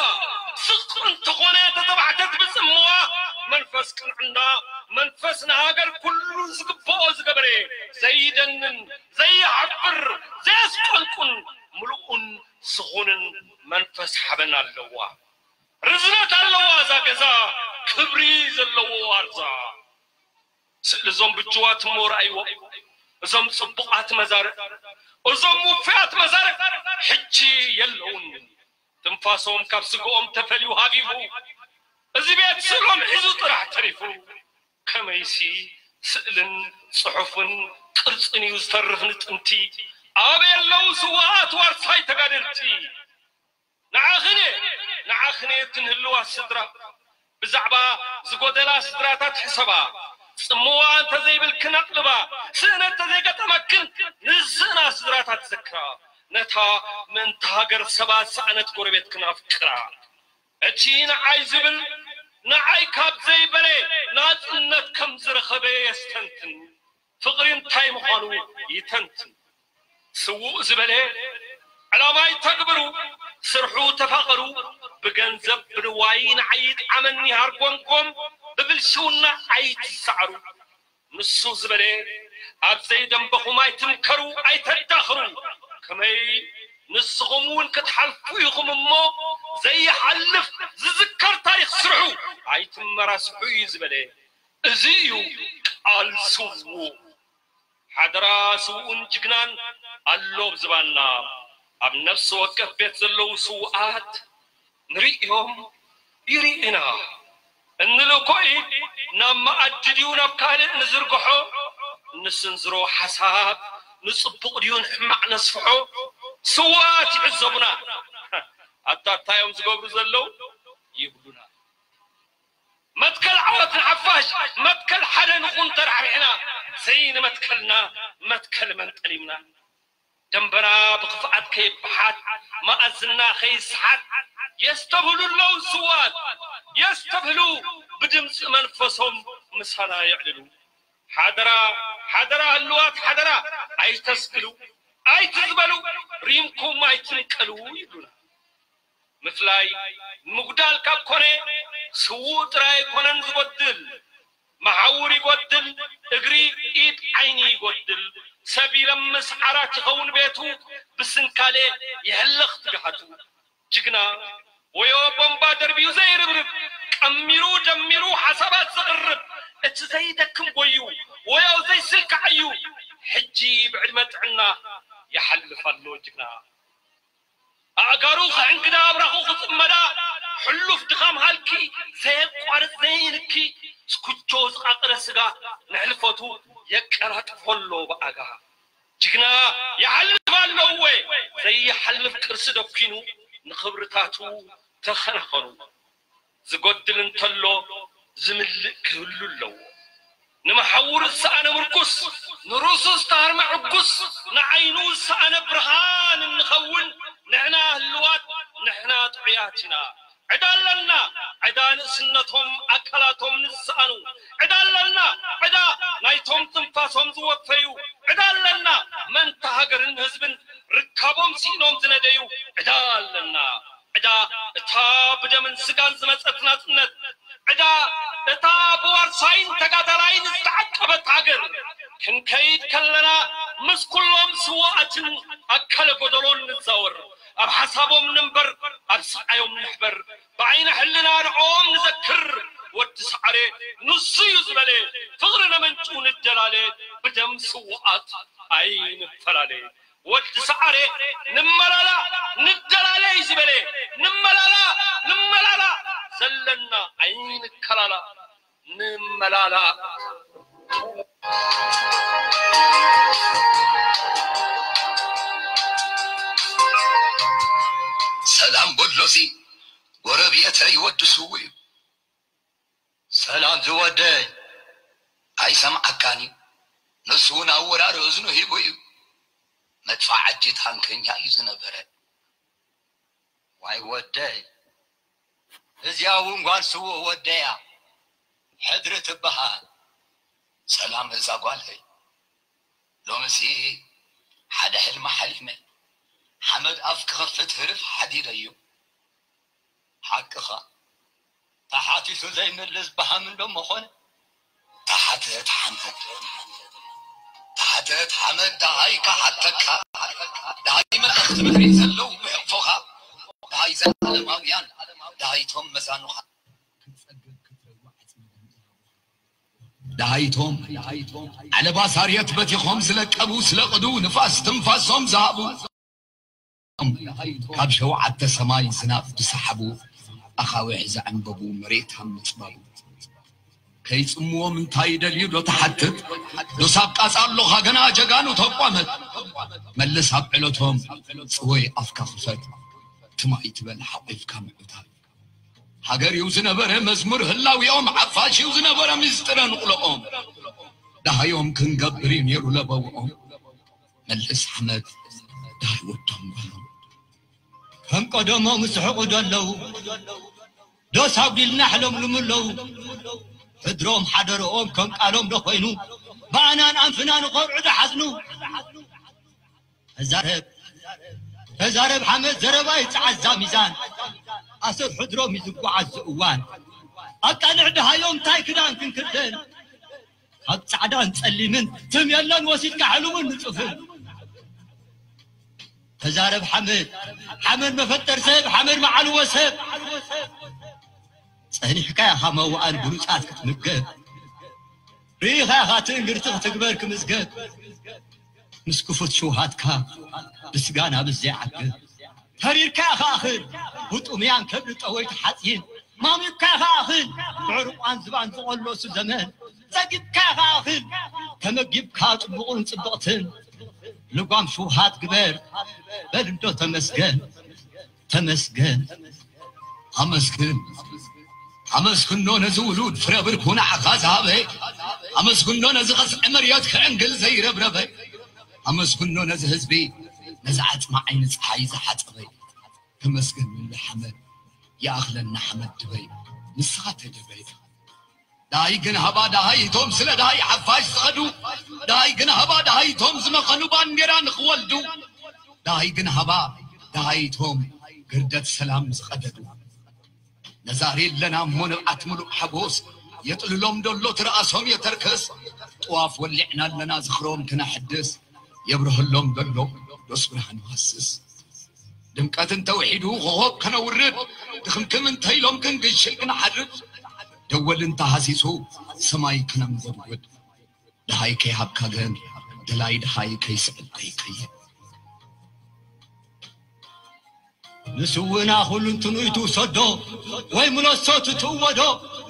ስቕ እንተኾነ ተተባሕተት ብጽምዋ መንፈስ ቅንዕና መንፈስ ንሃገር ኩሉ ዝግብኦ ዝገበረ ዘይደንን ዘይሓፍር ዘየስቆንቁን ምሉኡን ስኹንን መንፈስ ሓበን ኣለዋ። ርዝነት ኣለዋ እዛ ገዛ ክብሪ ዘለዎ ዋርዛ። ስእሊ እዞም ብጅዋት እሞ ረኣይዎም። እዞም ጽቡቓት መዛርእ፣ እዞም ውፉያት መዛርእ ሕጂ የለውን። ትንፋሶም ካብ ስግኦም ተፈልዩ ሃቢቡ። እዚ ቤት ስእሎም ሒዙ ጥራሕ ተሪፉ። ከመይሲ ስእልን ጽሑፍን ቅርጽን እዩ ዝተርፍ ንጥንቲ። ኣበይ ኣለዉ ስውኣት ዋርሳይ ተጋደልቲ? ንዓኽን እየ፣ ንዓኽን እየ እተን ህልዋት ስድራ። ብዛዕባ ዝጎደላ ስድራታት ሕሰባ። ጽምዋ እንተዘይብልክን ኣቕልባ። ስእነት እንተዘይገጠመክን ንዝስእና ስድራታት ዘክራ። ነታ ምእንቲ ሃገር ሰባት ሰኣነት ጎረቤትክን ኣፍቅራ። እቲ ንዓይ ዝብል ንዓይ ካብ ዘይበለ ናጽነት ከም ዝረኸበ የስተንትን። ፍቕሪ እንታይ ምዃኑ ይተንትን። ስዉእ ዝበለ ዕላማ ይተግብሩ፣ ስርሑ ተፋቐሩ፣ ብገንዘብ ብንዋይ ንዓይ ይጥዓመኒ ሃርጎምጎም ብብልሽውና ኣይትሰዓሩ። ንሱ ዝበለ ኣብ ዘይደንበኹም ኣይትምከሩ ኣይተዳኽሩ። ከመይ ንስኹም እውን ክትሓልፉ ኢኹም እሞ ዘይሓልፍ ዝዝከር ታሪኽ ስርሑ ኣይትመራስሑ እዩ ዝበለ። እዚ እዩ ቃል ስዉእ። ሓደራ ስውኡን ጅግናን ኣሎ ኣብ ዝባንና። ኣብ ነፍሲ ወከፍ ቤት ዘለዉ ስውኣት ንርእዮም ይርእዩና። እንልእኮ ኢድ ናብ መኣዲ ድዩ ናብ ካልእ ንዝርግሖ? እንስንዝሮ ሓሳብ ንጽቡቕ ድዩ ንሕማቕ ነስፍሖ? ስውኣት ይዕዘቡና። ኣታ እንታይ እዮም ዝገብሩ ዘለዉ ይብሉና። መትከል ዓወት ንሓፋሽ፣ መትከል ሓደ ንኹን ተራሕሪሕና፣ ዘይንመትከልና መትከል መንጠሊምና። ደንበና ብኽፍኣት ከይበሓት፣ መኣዝና ከይስሓት፣ የስተብህሉ ኣለዉ ስውኣት፣ የስተብህሉ ብድምፂ መንፈሶም ምሳና የዕልሉ። ሓደራ፣ ሓደራ ህልዋት ሓደራ፣ ኣይተስክሉ፣ ኣይትዝበሉ፣ ሪምኩም ኣይትንቀሉ ይብሉና። ምፍላይ ምጉዳል ካብ ኮነ ስዉእ ጥራይ ኣይኮነን ዝጎድል። መሓውር ይጎድል፣ እግሪ፣ ኢድ፣ ዓይኒ ይጎድል። ሰብ ይለምስ ዓራት ይኸውን ቤቱ፣ ብስንካለ ይሕለኽ ትግሃቱ። ጅግና ወዮ ቦምባ ደርቢዩ ዘይርብርብ፣ ቀሚሩ ደሚሩ ሓሳባት ዘቕርብ፣ እቲ ዘይደክም ጎዩ ወዮ ዘይስልካዕ እዩ። ሕጂ ብዕድመ ጥዕና ይሓልፍ ኣሎ ጅግና። ኣእጋሩ ክዕንግዳ ኣብራኹ ክጽመዳ፣ ሕሉፍ ድኻም ሃልኪ ዘየቋርጽ ዘይንኪ፣ ስኩጆ ዝቓጸረ ስጋ ንሕልፈቱ የቀላጥፎ ኣሎ ብኣጋ። ጅግና ይሓልፍ ኣሎ እወ፣ ዘይሓልፍ ቅርሲ ደኪኑ ንኽብርታቱ ተኸናኸኑ። ዝጎድል እንተሎ ዝምልእ ክህሉ ኣለዎ። ንመሓውር ዝሰኣነ ምርኩስ፣ ንርእሱ ዝተሃርመ ዕጉስ፣ ንዓይኑ ዝሰኣነ ብርሃን እንኸውን ንሕና ህልዋት፣ ንሕና ጥዑያት ኢና። ዕዳ ኣለና፣ ዕዳ ንእስነቶም ኣካላቶም ንዝሰኣኑ። ዕዳ ኣለና፣ ዕዳ ናይቶም ትንፋሶም ዝወፈዩ። ዕዳ ኣለና፣ መንታ ሃገርን ህዝብን ርካቦም ስኢኖም ዝነደዩ። ዕዳ ኣለና፣ ዕዳ እታ ብደምን ስጋን ዝመጸት ናጽነት። ዕዳ እታ ብዋርሳይን ተጋዳላይን ዝተዓቀበት ሃገር። ክንከይድ ከለና ምስ ኩሎም ስውኣትን ኣካለ ጎደሎን ንዛወር። ኣብ ሓሳቦም ንንበር፣ ኣብ ስቓዮም ንሕበር። ብዓይነ ሕልና ንዕኦም ንዘክር። ወዲ ሰዓረ ንሱ እዩ ዝበለ፣ ፍቕሪ ነመንጩ ንደላለ፣ ብደም ስዉኣት ኣይንፈላለ። ወዲ ሰዓረ ንመላላ ንደላለ እዩ ዝበለ፣ ንመላላ፣ ንመላላ ዘለና ኣይንከላላ። ንመላላ። ሰላም በሎሲ፣ ጎረቤተይ ወዲ ስዉ እዩ። ሰላም ዝወደይ። ኣይሰምዓካን እዩ። ንሱ እውን ኣወራሪ እዝኑ ሂቡ እዩ። መድፋዕ ዓዲ ታንከኛ እዩ ዝነበረ። ዋይ ወደይ፣ እዚኣ እውን ጓል ስዉእ ወደያ ሕድሪ ትበሃል። ሰላም እዛ ጓለይ፣ ሎምሲ ሓደ ሕልሚ ሓሊመ። ሓመድ ኣፍ ክኸፍት ህርፍ ሓዲረዮ። ሓቅኻ፣ ተሓቲቱ ዘይምልስ በሃም እንዶ መኾነ። ተሓተት ሓመድ፣ ተሓተት ሓመድ፣ ደሃይ ክሓተካ። ደሃይ መላእኽቲ ምድሪ ዘለዉ ብሕቕፎኻ። ደሃይ ዘለማውያን፣ ደሃይቶም መዛኑኻ። ደሃይቶም፣ ዓለባ ሳርየት በቲኾም ዝለቀቡ፣ ዝለቕዱ፣ ንፋስ ትንፋሶም ዝሃቡ። ካብ ሸውዓተ ሰማይ ዝናብ ዝሰሓቡ፣ ኣኻውሕ ዘዕንበቡ፣ መሬት ኣብ ምጽባቡ። ከይጽምዎም እንታይ ደልዩ ዶ ትሓትት? ዶስ ኣብ ቃጻ ኣሎኻ ገና ጀጋኑ ተቋመት። መልስ ኣብ ዕለቶም ጽወይ ኣፍካ ክፈት። ትማይ ትበል ሓቒፍካ ምዕታል። ሃገር እዩ ዝነበረ መዝሙር ህላዊኦም፣ ሓፋሽ እዩ ዝነበረ ምስጢረ ንቑለኦም። ደሃዮም ክንገብር እዩ ነይሩ ለበውኦም። መልስ ሓመድ ደሃይ ወዶም በሎም። ከም ቀደሞም ይስሕቑ ዶ ኣለዉ? ዶስ ኣጉዲልና ሕለምልሙ ኣለዉ? ሕድሮም ሓደረኦም ከም ቃሎም ዶ ኮይኑ? ብኣናን ኣንፍናን ይኾርዑ ዶ ሓዝኑ? ተዛረብ፣ ተዛረብ ሓመድ ዘረባ ይጸዓዛ ሚዛን። ኣሰር ሕድሮም እዩ ዝጓዓዝ ዝእዋን። ኣቃልዕ ደሃዮም እንታይ ክዳን ክንክደን? ካብ ጻዕዳን ጸሊምን ትም የለን ወሲድካ ሕሉምን ንጹፍን። ተዛረብ ሓመድ፣ ሓመድ መፈጠር ሰብ፣ ሓመድ መዓልዎ ሰብ። ጸኒሕካ ኢኻ መዋእል ብሉጻት ክትምገብ። ርኢኻ ኢኻ ትእንግርቲ ክትግበር ክምዝገብ። ምስ ክፉት ሽውሃትካ ብስጋ ናብ ዘይዓግብ። ተሪርካ ኢኻ ኣኽል ብጥሙያን ከብዲ ጠወይቲ ሓጺን። ማሚቕካ ኢኻ ኣኽል ብዕርቋን ዝባን ዝቐለሱ ዘመን። ጸጊብካ ኢኻ ኣኽል ተመጊብካ ጽቡቕን ጽብቕትን። ልጓም ሽውሃት ግበር በል እንዶ ተመስገን። ተመስገን። ኣመስግን፣ ኣመስግኖ ነዚ ውሉድ ፍረ ብርኩ ንዓኻ ዝሃበ። ኣመስግኖ ነዚ ኸስዐ መርየት ክዕንግል ዘይረብረበ። ኣመስግኖ ነዚ ህዝቢ፣ ነዚ ዓጽሚ ዓይኒ ጸሓይ ዝሓጸበ። ተመስገን ምሉእ ሓመድ፣ ይኣኽለና ሓመድ ድበይ፣ ንስኻ ተደበይ። ደሃይ ግን ሃባ ደሃይቶም ስለ ደሃይ ሓፋሽ ዝኸዱ። ደሃይ ግን ሃባ ደሃይቶም ዝመኸኑ ባንዴራ ንኽወልዱ። ደሃይ ግን ሃባ ደሃይቶም ግርደት ሰላም ዝቐደዱ። ነዛሪ ኣለና እሞ ንብዓት ምሉእ ሓጎስ የጥልሎም ደሎ ትርኣሶም የተርከስ። ጥዋፍ ወሊዕና ኣለና ዝኽሮም ክነሕድስ። የብርሀሎም ደሎ ዶስ ብርሃን ይሃስስ። ድምቀት እንተውሒዱ ኾኾብ ከነውርድ፣ ድኽምክም እንተኢሎም ክንግሽል ክንሓርድ፣ ደወል እንተሃሲሱ ሰማይ ከነንጎድጉድ። ደሃይ ከይሃብካ ግን ደላይ ደሃይ ከይስዕብ ከይከይድ። ንስውእና ኩሉ እንትኑ ይትውሰዶ፣ ወይ ምለሶ ትትእወዶ፣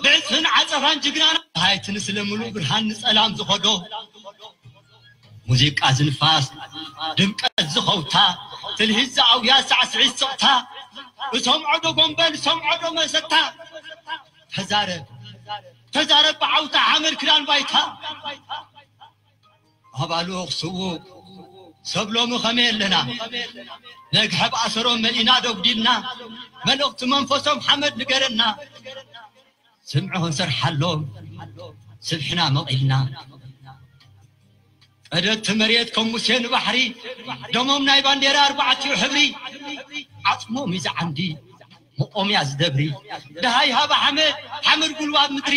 ብዕፅፍን ዓፀፋን ጅግናና። ደሃይቲ ንስለ ምሉእ ብርሃን ንፀላም ዝኸዶ። ሙዚቃ ዝንፋስ ድምቀት ዝኸውታ፣ ትልሂት ዝኣውያ ሳዕስዒት ስቕታ፣ እሰምዖ ዶ ጎንበል እሰምዖ ዶ መሰታ። ተዛረብ ተዛረብ ብዓውታ ሓመድ ክዳን ባይታ። ኣባሉ ክስዉ ሰብ ሎሚ ከመይ ኣለና? ነግሐብ ኣሰሮም መሊእና ዶ ጉዲልና? መልእኽቲ መንፈሶም ሓመድ ንገረና። ስምዒ ክንሰርሓሎም ስብሕና መቒልና። ቀደድቲ መሬት ከም ሙሴ ንባሕሪ፣ ደሞም ናይ ባንዴራ ኣርባዕቲኡ ሕብሪ። ዓጽሞም እዩ ዝዓንዲ መቖምያ ዝደብሪ። ደሃይ ሃባ ሓመድ፣ ሓመድ ጉልባት ምድሪ።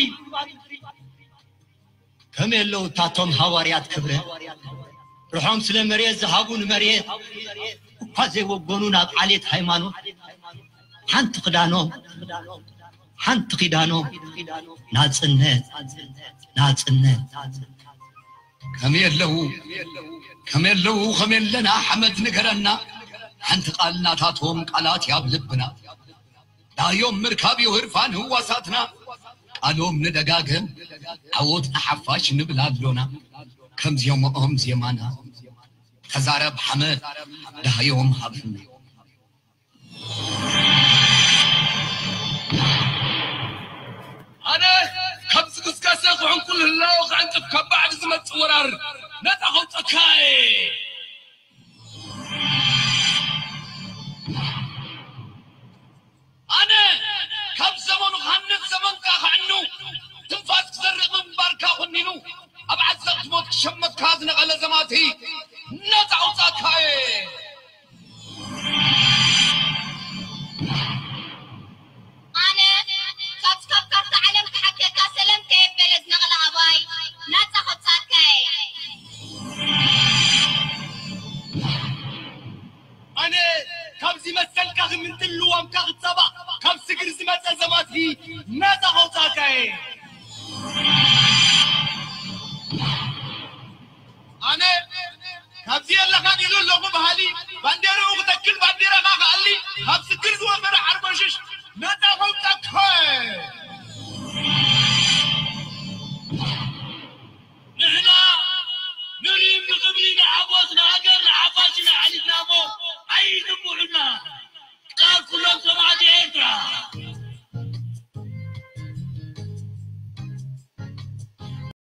ከመይ ኣለዉ እታቶም ሃዋርያት ክብረ ርሖም ስለ መሬት ዝሃቡ ንመሬት። እኮ እኳ ዘይወገኑ ናብ ዓሌት ሃይማኖት ሓንቲ ክዳኖም ሓንቲ ኪዳኖም ናጽነት ናጽነት ከመይ ኣለዉ ከመይ ኣለዉ ከመይ ኣለና ሓመድ ንገረና ሓንቲ ቃል ናታቶም ቃላት ያብ ልብና ዳዮም ምርካብ እዩ ህርፋን ህዋሳትና ቃሎም ንደጋግም ዓወት ንሓፋሽ ንብል ኣሎና ከም ዜማኦም ዜማና ተዛረብ ሓመድ ዳዮም ሃበና ኣነ ካብ ዝግስጋሰ ክዕንቁል ህላወ ክዕንቅፍ ካብ ባዕዲ ዝመጽእ ወራር ነጻ ከውጸካ እየ ኣነ ካብ ዘመኑ ክሃንጽ ዘመንካ ከዕኑ ትንፋስ ክዘርእ ምንባርካ ኮኒኑ ኣብ ዓዘቕቲ ሞት ክሸመትካ ዝነቐለ ዘማቲ ነጻ ኣውጻካ እየ ኣነ ካብ ካብ ካርታ ዓለም ክሓከካ ሰለም ከየበለ ዝነቕለ ኣባይ ናጻ ከውጻካ እየ ኣነ ካብዚ መሰልካ ክምንትን ልዋምካ ክጻባእ ካብ ስግር ዝመጸ ዘማትኪ ናጻ ከውጻካ እየ ኣነ ካብዚ የለኻን ኢሉ ኣለኹ በሃሊ ባንዴርኡ ክተክል ባንዴራኻ ክኣሊ ካብ ስግር ዝወፈረ ዓርበሽሽ ነጻ ከውጻካ እየ ንሕና ንሪም ንኽብሪ ንሓጎስ ንሃገር ንሓፋሽ ኢና ሓሊፍና እሞ ኣይትንብሑና ቃል ኩሎም ሰማዕቲ ኤርትራ